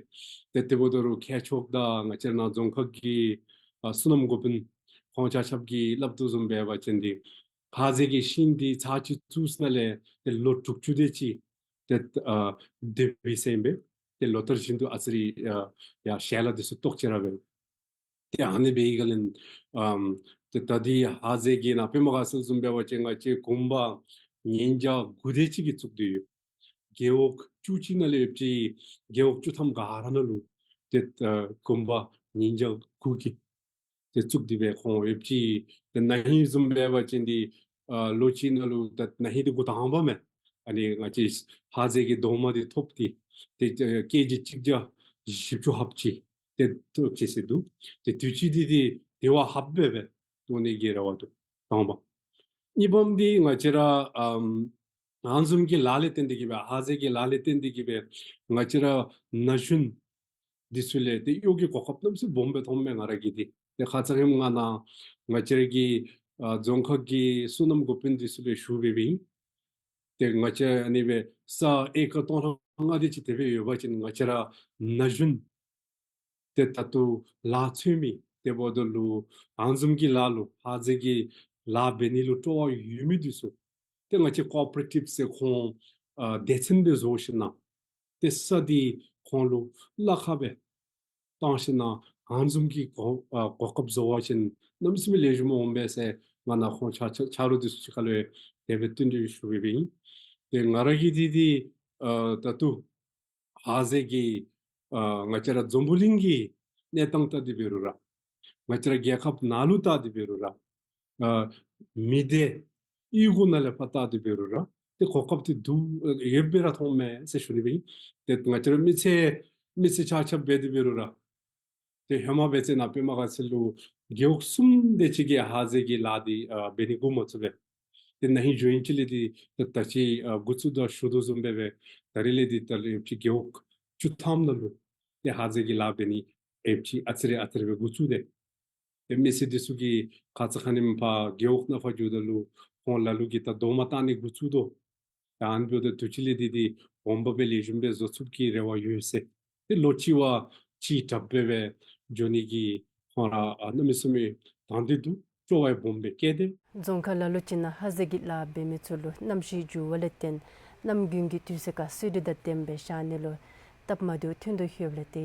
ཏེ་དེ་འབདཝ་ད་རུང་མཁས་མཆོག་དང་ང་བཅས་ར་ནཱ་རྫོང་ཁག་གི་ཨ་སོ་ནམ་འགོ་དཔོན་ཁོང་ཆ་ཁྱབ་ཀྱིས་སླབ་དོ་བཟུམ་འབད་བ་ཅིན་འདི་ཧ་ཟེ་གི་ཤིང་འདི་ཚར་གཅིག་བཙུགས་ནང་ལས་ཏེ་ལོ་དྲུག་ཅུ་དེ་ཅིག་ཏེ་ཨ་སྡོད་པའི་ཟེར་ཨིན་པས། ཏེ་ལོ་ལྟར་བཞིན་དུ་ཨ་ཙི་རེ་ཨ་ཡར་ཞལ་ལག་འདི་ཚུ་བཏོག་ཅི་ར་འབད། ཏེ་ཨ་ནི་འབད་བའི་སྒང་ལས་ཨམ་ཏེ་ད་འདི་ཧ་ཟེ་གི་ནང་པདྨ་དགའ་ཚལ་བཟུམ་འབད་བ་ཅིན་ང་བཅས་གུང་པ་ཉིས་བརྒྱ་དགུ་དེ་ཅིག་གིས་བཙུགས་ཏེ་ཡོད། རྒེད་འོག་བཅུ་གཅིག་ནང་ལས་ཡོདཔ་ཅིག་རྒེད་འོག་བཅུ་ཐམ་ག་ར་ནང་ལུ་ཏེ་ཨ་གུང་པ་ཉིས་བརྒྱ་དགུ་གིས་ཏེ་བཙུགས་ཏེ་སྦེ་ཁོང་ཡོདཔ་ཅིག་ཏེ་ན་ཧིང་བཟུམ་འབད་བ་ཅིན་འདི་ཨ་ལོ་གཅིག་ནང་ལུ་ད་ན་ཧིང་འདི་འགོ་དང་པ་མས། ཨ་ནི་ང་བཅས་ཧ་ཟེ་གི་རྡོག་མ་འདི་ཐོབ་སྟེ་ཏེ་ཨ་ཀེ་ཇི་གཅིག་བརྒྱ་བཞི་བཅུ་ལྷགཔ་ཅིག་ཏེ་ཐོབ་ཅི་ཟེར་འདུག། ཏེ་དུས་ཅི་འདི་འདི་དེ་བ་ལྷགཔ་སྦེ་སྦེ་བཏོན་ནི་གི་རེ་བ་འདུག་དང་པ། གཉིས་པམ་འདི་ང་བཅས་ར་ཨམ་ཨ་ནི་བཟུམ་གྱི་ལཱ་ལས་བརྟེན་ཏེ་གིས་སྦེ་ཧ་ཟེ་གི་ལཱ་ལས་བརྟེན་ཏེ་གིས་སྦེ་ང་བཅས་ར་ན་གཞོན་འདི་ཚུ་ལས་ཏེ་གཡོག་གི་གོ་སྐབས་གནམ་མེད་ས་མེད་སྦོམ་སྦེ་ཐོབ་མས་ང་ར་གིས་འདི། ཏེ་ཁ་ཙ་ཧེ་མ་ང་ནཱ་ང་བཅས་ར་གི་ཨ་རྫོང་ཁག་གི་སོ་ནམ་འགོ་དཔོན་འདི་ཚུ་ལས་ཞུ་སྦེ་སྦེ་ཨིན། ཏེ་ང་བཅས་ཨ་ནི་སྦེ་ས་ཨེ་ཀར་སྟོང་ཕྲག་ལྔ་དེ་ཅིག་དེ་སྦེ་ཡོད་པ་ཅིན་ང་བཅས་ར་ན་གཞོན་ཏེ་ད་ལྟོ་ལཱ་འཚོལ་མི་དེ་འབདཝ་ད་ལུ་ཨ་ནི་བཟུམ་གྱི་ལཱ་ལུ་ཧ་ཟེ་གི་ལཱ་འབད་ནི་ལུ་སྤྲོ་བ་ཡོད་མི་འདི་ཚུ་ཏེ་ང་བཅས་ཀོ་ཨོ་པ་རེ་ཊིབ་ཟེར་ཁོང་ ཨ་སྡེ་ཚན་སྦེ་བཟོ་ཞིནམ་ལས་ཏེ་ས་འདི་ཁོང་ལུ་གླ་ཁར་སྦེ་བཏང་ཞིནམ་ལས་ག་བཟུམ་གྱི་གོ་ཨ་གོ་སྐབས་བཟོ་བ་ཅིན་གནམ་མེད་ས་མེད་ལེགས་ཤོམ་འོང་པས་ཟེར་ང་ནཱ་ཁོང་ཆ་ཆ་ཆ་རོགས་འདི་ཚུ་གཅིག་ཁར་ལུ་དེ་སྦེ་བསྟུན་ཏེ་ཞུ་བའི་སྦེ་ཨིན། ཏེ་ང་ར་གིས་འདི་འདི་ཨ་ད་ལྟོ་ཧ་ཟེ་གི་ཨ་ང་བཅས་ར་འཛམ་བུ་གླིང་གི་གནས་སྟངས་བལྟ་སྟེ་འབད་རུང་ར་ང་བཅས་ར་རྒྱལ་ཁབ་ནང་ལུ་བལྟ་སྟེ་འབད་རུང་ར་ཨ་མི་སྡེ་གཡུས་སྒོ་ནང་ལས་ཕར་བལྟ་སྟེ་འབད་རུང་ར་ཏེ་གོ་སྐབས་འདི་འདུག་ཡོདཔ་སྦེ་ར་མཐོངམ་མས་ཟེར་ཞུ་ནི་སྦེ་ཨིན། ཏེ་ང་བཅས་ར་མི་ཚེ་མི་ཚེ་ཆ་ཁྱབ་འབད་དེ་འབད་རུང་ར་ཏེ་ཧེ་མ་འབད་ཚེ་ནཱ་པདྨ་དགའ་ཚལ་ལུ་རྒེད་འོག་གསུམ་དེ་ཅིག་གིས་ཧ་ཟེ་གི་ལཱ་འདི་ཨ་འབད་ནི་འགོ་མ་བཙུགས་པས། ཏེ་ན་ཧིང་འགྱོ་ཧིང་ཅིག་ལས་འདི་ད་ད་ཅི་ཨ་འགོ་བཙུགས་དོ་ཞུ་དོ་བཟུམ་སྦེ་སྦེ་ད་རིས་ལས་འདི་ད་ལས་ཅིག་རྒེད་འོག་བཅུ་ཐམ་ནང་ལུ་ཏེ་ཧ་ཟེ་གི་ལཱ་འབད་ནི་ཨེབ་ཅིག་ཨ་ཙི་རེ་ཨ་ཙི་རེ་སྦེ་འགོ་བཙུགས་ཏེ། ཏེ་མི་སེར་འདི་ཚུ་གིས་ཁ་ཙ་ཁ་ཉིནམ་ཕར་རྒེད་འོག་ནང་ཕར་འགྱོཝ་ད་ལུ་ཁོང་ལ་ལུ་གིས་ད་རྡོག་མ་བཏགས་ནི་འགོ་བཙུགས་དོ། ད་ཨ་ནི་འབདཝ་ད་དུས་ཅི་ལས་འདི་འདི་འོང་འབབ་སྦེ་ལེགས་ཤོམ་སྦེ་བཟོ་ཚུགས་ཀྱི་རེ་བ་ཡོད་ཟེར། ཏེ་ལོ་གཅིག་བ་གཅིག་དྲགཔ་སྦེ་སྦེ་འགྱོ་ནི་གི་ཁོང་ར་ཨ་གནམ་མེད་ས་མེད་དང་འདོད་འདུག། སྤྲོ་བ་ཡང་སྦོམ་སྦེ་བསྐྱེད་དེ། རྫོང་ཁག་ལ་ལུ་ཅིག་ནང་ཧ་ཟེ་གི་ལཱ་འབད་མི་ཚུ་ལུ་གནམ་གཤིས་འགྱུར་བ་ལས་བརྟེན་གནམ་དགུན་གྱི་དུས་ཚོད་ཁར་གསོལ་རས་དང་ལྡནམ་སྦེ་བཞག་ནི་ལུ་སྟབས་མ་བདེཝ་ཐོན་དོ་ཡོདཔ་ལས་ཏེ་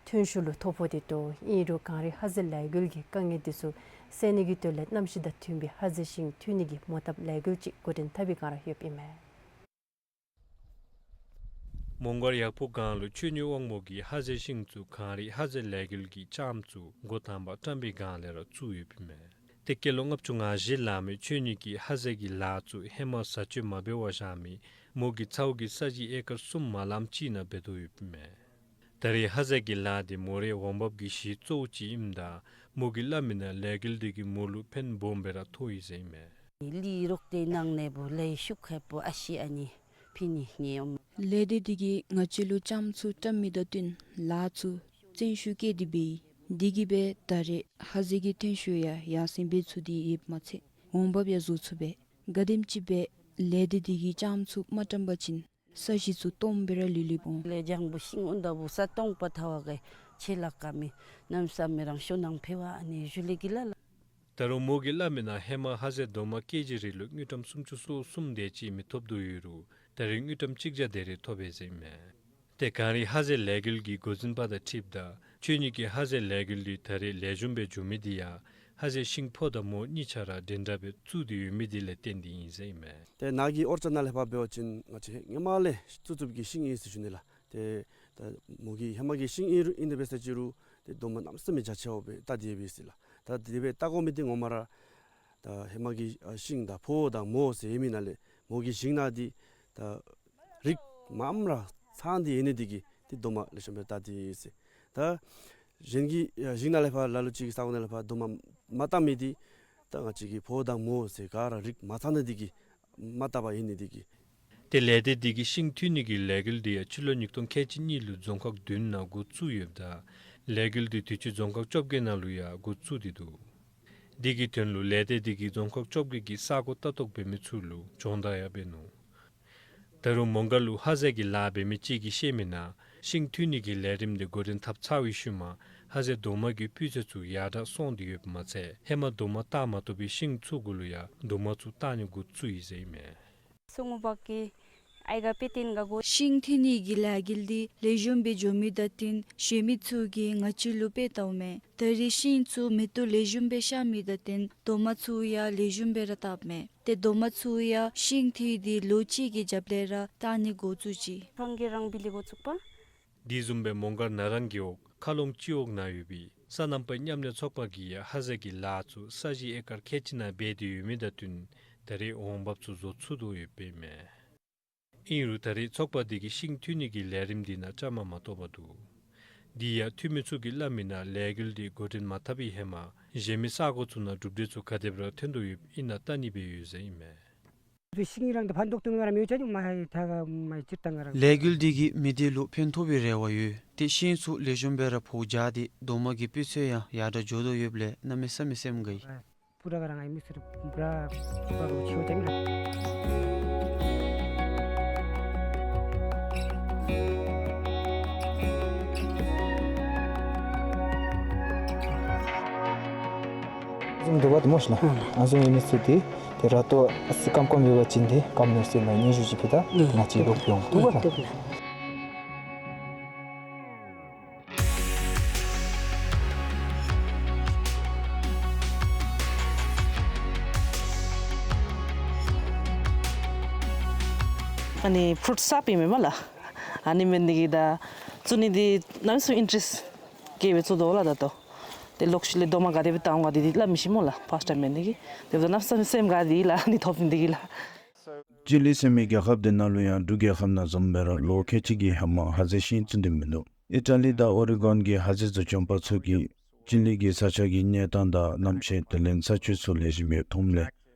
ཐོན་ཤུགས་ལུ་ཐོ་ཕོག་སྟེ་འདུག། ཨིན་རུང་གངས་རི་ཧ་ཟེ་ལས་འགུལ་གྱིས་དཀའ་ངལ་འདི་ཚུ་སེལ་ནི་གི་དོན་ལས་གནམ་གཤིས་དང་མཐུན་པའི་ཧ་ཟེ་ཤིང་འཐུ་ནི་གི་མོ་བཏབ་ལས་འགུལ་ཅིག་འགོ་འདྲེན་འཐབ་པའི་བསྒང་ར་ཡོདཔ་ཨིན་མས། མོང་སྒར་ཡག་ཕུ་སྒང་ལུ་ཆོས་ཉིད་དབང་མོ་གིས་ཧ་ཟེ་ཤིང་ཚུ་གངས་རི་ཧ་ཟེ་ལས་འགུལ་གྱི་ལྕངམ་ཚུ་འགོ་དང་པ་བཀྲམ་པའི་བསྒང་ལས་ར་བཙུགས་ཡོདཔ་ཨིན་མས། ཏེ་སྐྱེས་ལོ་ལྔ་བཅུ་ང་བཞི་ལང་མི་ཆོས་ཉིད་ཀྱིས་ཧ་ཟེ་གི་ལཱ་ཚུ་ཧེ་མ་བཟའ་སྤྱོད་མ་འབད་བར་བཞག་མི་མོ་གི་ཚའོ་གིས་ས་གཞི་ཨེ་ཀར་གསུམ་མ་ལངམ་ཅིག་ནང་འབད་དོ་ཡོདཔ་ཨིན་མས། ད་རེས་ཧ་ཟེ་གི་ལཱ་འདི་མོ་རའི་འོང་འབབ་ཀྱི་གཞི་གཙོ་བོ་ཅིག་ཨིནམ་ད་མོ་གིས་སླབ་མི་ནང་ལས་འགུལ་འདི་གིས་མོ་ལུ་ཕན་སྦོམ་སྦེ་ར་ཐོགས་ཡི་ཟེར་ཨིན་མས། ལས་རོགས་ཏེ་གནང་ནི་འབདཝ་ལས་ཤུགས་ཁེབ་པོ་ཨ་ཤི་ཨ་ནི་ཕི་ནི་ཉེ་འོང་། ལས་སྡེ་འདི་གིས་ང་བཅས་ལུ་ལྕངམ་ཚུ་བཀྲམ་མི་དང་བསྟུན་ལཱ་ཚུ་བརྩོན་ཤུགས་བསྐྱེད་དེ་འབད་ཡི། འདི་གིས་སྦེ་ད་རེས་ཧ་ཟེ་གི་ཐོན་ཤུགས་ཡང་ཡར་སེང་འབད་ཚུགས་ཏེ་ཡོདཔ་མ་ཚད་འོང་འབབ་ཡང་བཟོ་ཚུགས་པས། ག་དེམ་ཅིག་སྦེ་ལས་སྡེ་འདི་གིས་ལྕངམ་ཚུ་མ་བཀྲམ་པ་ཅིན་ས་གཞི་ཚུ་སྟོངམ་སྦེ་ར་ལུས་ལུསཔ་འོང་། ལས་རྒྱང་བུ་ཤིང་འོང་ད་བུ་ས་སྟོང་པ་ཐལ་བ་གི་ཆེ་ལ་ཀ་མི་གནམ་ས་མེད་རང་ཤོ་ནང་འཕེལ་བ་ཨ་ནི་ཞུ་ལས་ཀྱི་ལ་ལ། ད་རུང་མོ་གིས་སླབ་མི་ནང་ཧེ་མ་ཧ་ཟེ་རྡོག་མ་ཀེ་ཇི་རེ་ལུ་དངུལ་ཀྲམ་སུམ་ཅུ་སོ་གསུམ་དེ་ཅིག་མི་ཐོབ་དོ་ཡོད་རུང་ད་རེས་དངུལ་ཀྲམ་གཅིག་བརྒྱ་དེ་རེ་ཐོབ་པས་ཟེར་ཨིན་མས། ཏེ་གངས་རི་ཧ་ཟེ་ལས་འགུལ་གྱི་འགོ་འཛིན་པ་དང་འཁྲིལཝ་ད་ཆོས་ཉིད་ཀྱིས་ཧ་ཟེ་ལས་འགུལ་འདི་ད་རེས་ལེགས་ཤོམ་སྦེ་འགྱོ་མི་འདི་ཡང་ཧ་ཟེ་ཤིང་ཕོ་དང་མོ་གཉིས་ཆ་ར་འདྲན་འདྲ་སྦེ་བཙུགས་ཏེ་ཡོད་མི་འདི་ལས་བརྟེན་ཏེ་ཨིན་ཟེར་ཨིན་མས། ཏེ་ནཱ་གི་ཨོར་ཅཌ་ནང་ལས་ཕར་འབད་བ་ཅིན་ང་བཅས་ཧེ་མ་ལས་བཙུགས་བཙུགསཔ་གི་ཤིང་ཨིན་ཟེར་ཞུ་ནི་ལགས། ཏེ་ད་མོ་གི་ཧེ་མ་གི་ཤིང་ཨིན་རུང་ཨིན་ཏེ་འབད་ས་ཅིག་རུང་ཏེ་རྡོག་མ་གནམ་མེད་ས་མེད་རྒྱ་ཆེཝ་སྦེ་བལྟ་སྟེ་ཡོད་པས་ཟེར་ལགས། ད་དེ་སྦེ་བལྟ་དགོ་མི་འདི་ངོ་མ་ར་ད་ཧེ་མ་གི་ཨ་ཤིང་དང་ཕོ་དང་མོ་ཟེར་ཡོད་མི་ནང་ལས་མོ་གི་ཤིང་ནང་འདི་ད་རིགས་མངམ་ར་ཚང་སྟེ་ཡོད་ནི་འདི་གིས་ཏེ་རྡོག་མ་ལེགས་ཤོམ་སྦེ་བཏགས་ཏེ་ཡོད་ཟེར། ད་གཞན་གྱི་ཨ་ཤིང་ནང་ལས་ཕར་ལ་ལུ་ཅིག་གི་ས་གོ་ནང་ལས་ཕར་རྡོག་མ་མ་བཏགས་མི་འདི་ད་ང་བཅས་ཀྱི་ཕོ་དང་མོ་ཟེར་ག་ར་རིགས་མ་ཚང་ནི་འདི་གིས་མ་བཏགས་པར་ཡོད་ནི་འདི་གིས། ཏེ་ལས་སྡེ་འདི་གིས་ཤིང་འཐུ་ནི་གི་ལས་འགུལ་འདི་ཡང་སྤྱི་ལོ་ཉིས་སྟོང་ཁལ་གཅིག་གཉིས་ལུ་རྫོང་ཁག་བདུན་ནང་འགོ་བཙུགས་ཡོདཔ་ད་ལས་འགུལ་འདི་དུས་ཅི་རྫོང་ཁག་བཅོ་བརྒྱད་ནང་ལུ་ཡང་འགོ་བཙུགས་ཏེ་འདུག། འདི་གི་དོན་ལུ་ལས་སྡེ་འདི་གིས་རྫོང་ཁག་བཅོ་བརྒྱད་ཀྱི་ས་གོ་ལྟ་རྟོག་འབད་མི་ཚུ་ལུ་སྦྱོང་བརྡར་ཡང་འབད་ནུག། ད་རུང་མོང་སྒར་ལུ་ཧ་ཟེ་གི་ལཱ་འབད་མི་ཅིག་གིས་བཤད་མི་ནང་ཤིང་འཐུ་ནི་གི་ལས་རིམ་འདི་འགོ་འདྲེན་འཐབ་ཚར་བའི་ཤུལ་མ་ཧ་ཟེ་རྡོག་མ་གི་སྤུས་ཚད་ཚུ་ཡར་དྲག་སོང་སྟེ་ཡོདཔ་མ་ཚད་ཧེ་མ་རྡོག་མ་བཏགས་མ་བཏུབ་པའི་ཤིང་ཚུ་གུ་ལུ་ཡང་རྡོག་མ་ཚུ་བཏགས་ནི་འགོ་བཙུགས་ཡི་ཟེར་ཨིན་མས། སོ་ངོ་བག་གི་ཨའི་ག་པེ་ཏིན་ག་གོ། ཤིང་འཐུ་ནི་གི་ལས་འགུལ་འདི་ལེགས་ཤོམ་སྦེ་འགྱོ་མི་དང་བསྟུན་གཞན་མི་ཚུ་གིས་ང་བཅས་ལུ་དཔེ་བལྟཝ་མས། ད་རེས་ཤིང་ཚུ་མེ་ཏོག་ལེགས་ཤོམ་སྦེ་ཤར་མི་དང་བསྟུན་རྡོག་མ་ཚུ་ཡང་ལེགས་ཤོམ་སྦེ་ར་བཏགསཔ་མས། ཏེ་རྡོག་མ་ཚུ་ཡང་ཤིང་འཐུ་སྟེ་ལོ་གཅིག་གི་རྒྱབ་ལས་ར་བཏགས་ནི་འགོ་བཙུགས་ཅི། ཕང་གི་རང་བི་ལི་འགོ་བཙུགས་པ། དེ་བཟུམ་སྦེ་མོང་སྒར་ན་རང་རྒེད་འོག་མཁར་ལུང་སྤྱི་འོག་ནང་ཡོད་པའི་སོ་ནམ་པའི་མཉམ་ལས་ཚོགས་པ་གིས་ཡང་ཧ་ཟེ་གི་ལཱ་ཚུ་ས་གཞི་ཨེ་ཀར་ཁལ་གཅིག་ནང་འབད་དེ་ཡོད་མི་དང་བསྟུན་ད་རེས་འོང་འབབ་ཚུ་བཟོ་ཚུགས་དོ་ཡོདཔ་ཨིན་མས། ཨིན་རུང་ད་རེས་ཚོགས་པ་འདི་གིས་ཤིང་འཐུ་ནི་གི་ལས་རིམ་འདི་ནང་བཅའ་མར་མ་གཏོགས་པར་འདུག། འདི་ཡང་འཐུ་མི་ཚུ་གིས་སླབ་མི་ནང་ལས་འགུལ་འདི་འགོ་འདྲེན་མ་འཐབ་པའི་ཧེ་མ་གཞན་མི་ས་གོ་ཚུ་ནང་གྲུབ་འབྲས་ཚུ་ག་དེ་སྦེ་ར་ཐོན་དོ་ཡོདཔ་ཨིན་ན་བལྟ་ནི་སྦེ་ཡོད་ཟེར་ཨིན་མས། ལས་འགུལ་འདི་གིས་མི་སྡེ་ལུ་ཕན་ཐོགས་པའི་རེ་བ་ཡོད། ཏེ་ཤིང་ཚུ་ལེགས་ཤོམ་སྦེ་ར་ཕོ་རྒྱས་ཏེ་རྡོག་མ་གི་སྤུས་ཚད་ཡང་ཡར་དྲག་འགྱོ་དོ་ཡོདཔ་ལས་གནམ་མེད་ས་མེད་སེམས་དགའ་ཡི། ཨ་ནི་ཚུ་འདི་ དེ་ར་ལྟོ་ཨ་ཙི་སྐམ་སྐམ་ཡོད་པ་ཅིན་དེ་སྐམ་ནུག་ཟེར་མ་སྙན་ཞུ་ཅིག་ཕུལ་ད། ཨུམ། ང་བཅས་ལོག་ཡོང་བཏུབ་པ་ལགས། ཨུམ། བཏུབ་ལགས། ཨ་ནི་ཕུརུཊ་སབ་ཨིན་མས་སྨོ་ལགས། ཨ་ནི་མེན་ནི་གི་ད་བཙུགས་ནི་འདི་གནམ་མེད་ས་མེད་ཨིན་ཊ་རེསཊ་བསྐྱེད་སྦེ་བཙུགས་དོ་ལགས། ད་ལྟོ་དེ་ལོག་ཤུལ་ལས་རྡོག་མ་ག་དེ་སྦེ་བཏང་འོང་ག་དེ་འདི་སླབ་མི་ཤེས་སྨོ་ལགས། ཕརསཊ་ཊའིམ་མེན་ནི་གི། དེ་འབདཝ་ད་གནམ་མེད་ས་མེད་སེམས་དགའ་སྟེ་ལགས། ཨ་ནི་ཐོབ་ནི་འདི་གིས་ལགས། ཅི་ལི་ཟེར་མི་རྒྱལ་ཁབ་འདི་ནང་ལུ་ཡང་འབྲུག་རྒྱལ་ཁབ་ནང་བཟུམ་སྦེ་ར་ལོ་ཁལ་གཅིག་གི་ཧེ་མ་ཧ་ཟེ་ཤིང་བཙུགས་ནི་མིན་འདུག། ཨི་ཊ་ལི་དང་ཨོ་རི་གཱོན་གྱི་ཧ་ཟེ་བཙུགས་སྐྱོང་པ་ཚུ་གིས་ཅི་ལི་གི་ས་ཆ་གི་གནས་སྟངས་དང་གནམ་གཤིས་དེ་ལས་ས་ཆ་ཚུ་ལེགས་ཤོམ་སྦེ་མཐོངམ་ལས་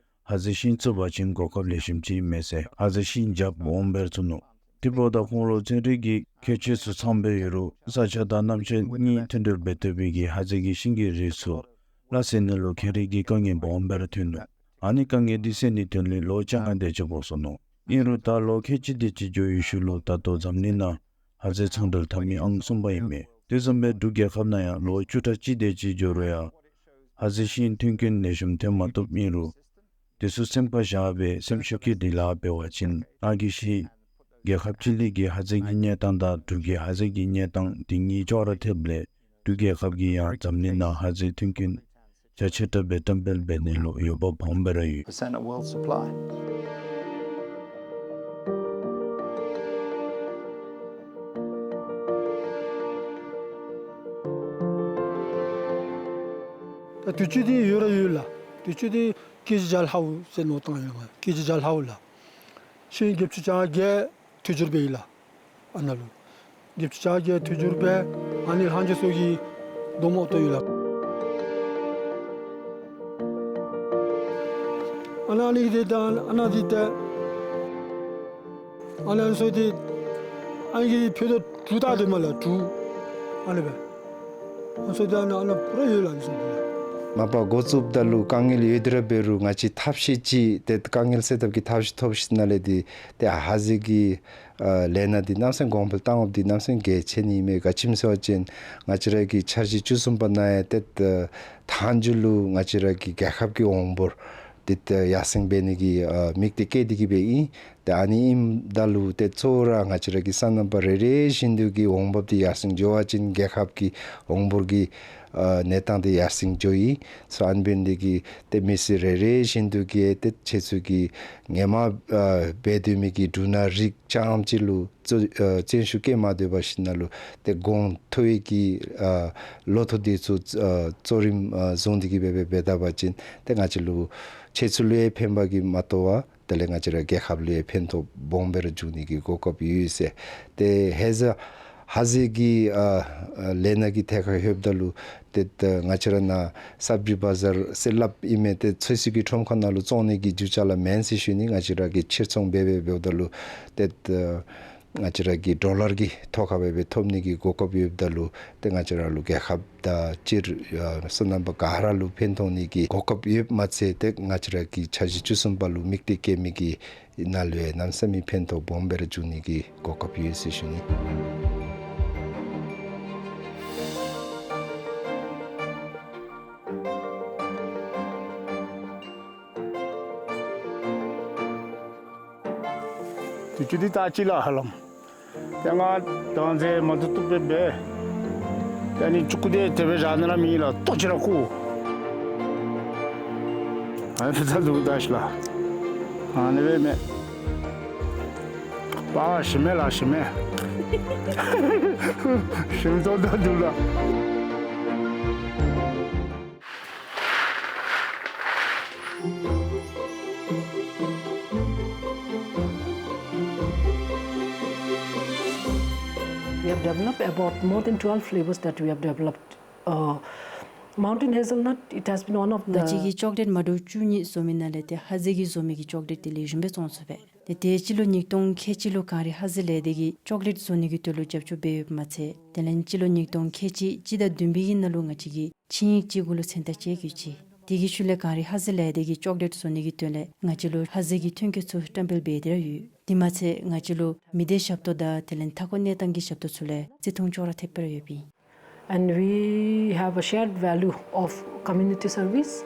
ཧ་ཟེ་ཤིང་བཙུགས་པ་ཅིན་གོ་སྐབས་ལེགས་ཤོམ་ཅིག་མས་ཟེར་ཧ་ཟེ་ཤིང་རྒྱབ་འོང་སྦེ་བཙུགས་ནུག། དེ་འབདཝ་ད་ཁོང་ལུ་ཚན་རིག་གི་ཁྱད་ཆོས་ཚུ་ཚངམ་སྦེ་ཡོད་རུང་ས་ཆ་དང་གནམ་གཤིས་གཉིས་མཐུན་སྒྲིལ་འབད་བཏུབ་པའི་གི་ཧ་ཟེ་གི་ཤིང་གི་རིགས་ཚུ་སླ་བསྲེ་ནི་ལུ་ཁེ་རིག་གི་དཀའ་ངལ་སྦོམ་སྦེ་ར་ཐོན་ནུག། ཨ་ནི་དཀའ་ངལ་འདི་སེལ་ནིའི་དོན་ལས་ལོ་བཅོ་ལྔ་དེ་ཅིག་འགོར་སོ་ནུག། ཨིན་རུང་ད་ལོ་ཁལ་གཅིག་དེ་ཅིག་འགྱོ་བའི་ཤུལ་ལུ་ད་ལྟོ་འཛམ་གླིང་ནང་ཧ་ཟེ་ཚང་འབྲེལ་འཐབ་མི་ཨང་གསུམ་པ་ཨིན་མས། དེ་བཟུམ་སྦེ་འབྲུག་རྒྱལ་ཁབ་ནང་ཡང་ལོ་བཅུ་ཕྲག་གཅིག་དེ་ཅིག་འགྱོ་རུང་ཡང་ཧ་ཟེ་ཤིང་མཐུན་རྐྱེན་ལེགས་ཤོམ་ཐོན་མ་བཏུབ། ཨིན་རུང་དེ་ཚུ་སེམས་ཁར་བཞག་སྦེ་སེམས་ཤུགས་ཀྱིས་སྒྲིལ་ལ་འབད་བ་ཅིན་ང་གིས་ཤེས། རྒྱལ་ཁབ་ཅི་ལི་གི་ཧ་ཟེ་གི་གནས་སྟངས་དང་འབྲུག་གི་ཧ་ཟེ་གི་གནས་སྟངས་དེ་གཉིས་ཅོག་ར་འཐདཔ་ལས་འབྲུག་རྒྱལ་ཁབ་ཀྱིས་ཡང་འཛམ་གླིང་ནང་ཧ་ཟེ་མཐུན་རྐྱེན་རྒྱ་ཆེ་དྲགས་སྦེ་བཀྲམ་སྤེལ་འབད་ནི་ལུ་འོས་འབབ་སྦོམ་སྦེ་ར་ཡོད། Percent of world supply. ད་དུས་ཅི་འདི་ཡོད་ར་ཡོད་ལགས། དུས་ཅི་འདི་ཀེ་ཇི་བརྒྱ་ལྷགཔ་ཟེར་མནོ་བཏང་ཡོད་ལགས། ཀེ་ཇི་བརྒྱ་ལྷགཔ་ལགས། ཤིང་བརྒྱད་ཅུ་གྱ་བརྒྱད་ཐོས་རྒྱུར་འབད་ཡི་ལགས། ཨ་ནཱ་ལུ་བརྒྱད་ཅུ་གྱ་བརྒྱད་ཐོས་རྒྱུར་འབད། ཨ་ནི་ལྷག་མཇུག་ཚུ་གིས་རྡོག་མ་བཏོག་ཡི་ལགས། ཨ་ནཱ་ཨ་ནི་འདི་ད་ཨ་ནཱ་འདི་ད་ཨ་ནཱ་ཚུ་འདི་ཨ་ནི་གི་ཕུད་རྡོག་དྲུག་ད་དེ་མ་ལགས། དྲུག་ཨ་ནི་སྦེ་ཨ་ནི་ཚུ་འདི་ཨ་ནཱ་ཨ་ནཱ་པུ་ར་ཡོད་ལགས། ཨ་ནི་ཚུ་འདི་ལགས། མ་པ་འགོ་བཙུགསཔ་ད་ལུ་དཀའ་ངལ་ཡོད་དེ་ར་འབད་རུང་ང་བཅས་ཐབས་ཤེས་ཅིག་ཏེ་དཀའ་ངལ་སེལ་ཐབས་ཀྱི་ཐབས་ཤེས་ཐོབ་ཞིནམ་ལས་འདི་ཏེ་ཧ་ཟེ་གི་ཨ་ལས་སྣ་འདི་གནམ་མེད་ས་མེད་གོང་འཕེལ་བཏང་འོངམ་འདི་གནམ་མེད་ས་མེད་གལ་ཆེ་ནི་མས། ག་ཅི་སྨོ་ཟེར་བ་ཅིན་ང་བཅས་ར་གི་འཆར་གཞི་བཅུ་གསུམ་པ་ནང་ཡང་ཏེ་ད་མཐའ་མཇུག་ལུ་ང་བཅས་ར་གི་རྒྱལ་ཁབ་ཀྱི་འོང་འབོར་འདི་ཏེ་ཡར་སེང་འབད་ནི་གི་ཨ་དམིགས་གཏད་བསྐྱེད་དེ་གིས་སྦེ་ཨིན། ཏེ་ཨ་ནི་ཨིནམ་ད་ལུ་ཏེ་གཙོ་བོ་ར་ང་བཅས་ར་གི་སོ་ནམ་པ་རེ་རེ་བཞིན་དུ་གི་འོང་འབབ་འདི་ཡར་སེང་འགྱོ་བ་ཅིན་རྒྱལ་ཁབ་ཀྱི་འོང་འབོར་གྱི་ཨ་གནས་སྟངས་འདི་ཡར་སེང་འགྱོཝ་ཨིན། སོ་ཨ་ནི་འབད་ནི་འདི་གིས་ཏེ་མི་སེར་རེ་རེ་བཞིན་དུ་གིས་ཏེ་ཁྱེད་ཚུ་གིས་ཧེ་མ་ཨ་འབད་སྡོད་མི་གི་འབྲུ་སྣ་རིགས་རྐྱངམ་ཅིག་ལུ་བརྩོན་ཨ་བརྩོན་ཤུགས་བསྐྱེད་མ་སྡོད་པར་ཞིནམ་ལས་ཏེ་གོང་མཐོ་བའི་གི་ཨ་ལོ་ཐོག་འདི་ཚུ་ཨ་གཙོ་རིམ་ཨ་བཟུང་སྟེ་གིས་སྦེ་འབད་འབད་ད་པ་ཅིན་ཏེ་ང་བཅས་ལུ་ཁྱེད་ཚུ་ལུ་ཡང་ཕན་པ་གིས་མ་དོ་བར་དེ་ལས་ང་བཅས་ར་རྒྱལ་ཁབ་ལུ་ཡང་ཕན་ཐོགས་སྦོམ་སྦེ་ར་འབྱུང་ནི་གི་གོ་སྐབས་ཡོད་ཟེར། ཏེ་ཧེ་ཟ་ཧ་ཟེ་གི་ཨ་ཨ་ལས་སྣ་གི་ཐད་ཁར་ལྷོདཔ་ད་ལུ་ཏེ་ད་ང་བཅས་ར་ནཱ་སབ་ཌི་བི་ཛར་ཟེར་སླབ་ཨིན་མས། ཏེ་ཚོད་བསྲེ་གི་ཁྲོམ་ཁ་ནང་ལུ་བཙོང་ནི་གི་རྒྱུ་ཅ་ལ་མེན་ཟེར་ཞུ་ནི། ང་བཅས་ར་གིས་ཕྱིར་ཚོང་འབད་འབད་འབདཝ་ད་ལུ་ཏེ་ད་ང་བཅས་ར་གི་ཌོ་ལར་གྱི་ཐོག་ཁར་སྦེ་སྦེ་ཐོབ་ནི་གི་གོ་སྐབས་ཡོདཔ་ད་ལུ་ཏེ་ང་བཅས་ར་ལུ་རྒྱལ་ཁབ་དང་སྤྱིར་ཨ་སོ་ནམ་པ་ག་ར་ལུ་ཕན་ཐོགས་ནི་གི་གོ་སྐབས་ཡོདཔ་མ་ཚད་ཏེ་ང་བཅས་ར་གི་འཆར་གཞི་བཅུ་གསུམ་པ་ལུ་དམིགས་གཏད་བསྐྱེད་མི་གི་ནང་ལུ་ཡང་གནམ་མེད་ས་མེད་ཕན་ཐོགས་སྦོམ་སྦེ་ར་འབྱུང་ནི་གི་གོ་སྐབས་ཡོད་ཟེར་ཞུ་ནི། དུས་ཅི་འདི་ད་ཅི་ལགས་ཧ་ལམ། ཏེ་ང་དང་ཟེར་མ་བཏུབ་བཏུབ་སྦེ་འབད། ཏེ་ཨ་ནི་ཅུང་ཀུ་དེ་དེ་སྦེ་བཞག་ནི་ར་མེད་ལགས། ལྟོ་ཅིག་ར་བཀོ། ཨ་ནི་ཕུ་ཚ་འདུག་ད་ཤི་ལགས། ཨ་ནི་སྦེ་མས། པ་ཞིམ་མས་ལགས་ཞིམ་མས། ཞིམ་ཏོང་ཏོ་འདུག་ལགས། We have developed about more than twelve flavors that we have developed. Uh, mountain hazelnut, it has been one of the ང་བཅས་ཀྱིས་ཅོག་ལེཊ་མ་འདྲཝ་བཅུ་གཉིས་བཟོ་མི་ནང་ལས་ཏེ་ཧ་ཟེ་གིས་བཟོ་མི་གི་ཅོག་ལེཊ་འདི་ལེགས་ཤོམ་སྦེ་བཙོང་ཚུགས་པས། ཏེ་ཏེ་སྤྱི་ལོ་ཉིས་སྟོང་ཁལ་གཅིག་ལུ་གངས་རི་ཧ་ཟེ་ལས་སྡེ་གིས་ཅོག་ལེཊ་བཟོ་ནི་གི་དོན་ལུ་རྒྱབ་སྐྱོར་འབད་ཡོདཔ་མ་ཚད་དེ་ལས་སྤྱི་ལོ་ཉིས་སྟོང་ཁལ་གཅིག་སྤྱི་ཟླ་བདུན་པའི་གི་ནང་ལུ་ང་བཅས་ཀྱིས་ཆིངས་ཡིག་ཅིག་གུ་ལུ་མཚན་རྟགས་བཅད་ཡོད་ཅི། དེ་གི་ཤུལ་ལས་གངས་རི་ཧ་ཟེ་ལས་སྡེ་གིས་ཅོག་ལེཊ་བཟོ་ནི་གི་དོན་ལས་ང་བཅས་ལུ་ཧ་ཟེ་གི་ཐོན་སྐྱེད་ཚུ་བཀྲམ་སྤེལ་འབད་དེ་ར་ཡོད། དེ་མ་ཚད་ང་བཅས་ལུ་མི་སྡེ་ཞབས་ཏོག་དང་དེ་ལས་མཐའ་འཁོར་གནས་སྟངས་ཀྱི་ཞབས་ཏོག་ཚུ་ལས་བརྩི་མཐོང་ཅོག་ར་ཐེབས་པར་ཡོདཔ་ཨིན། And we have a shared value of community service.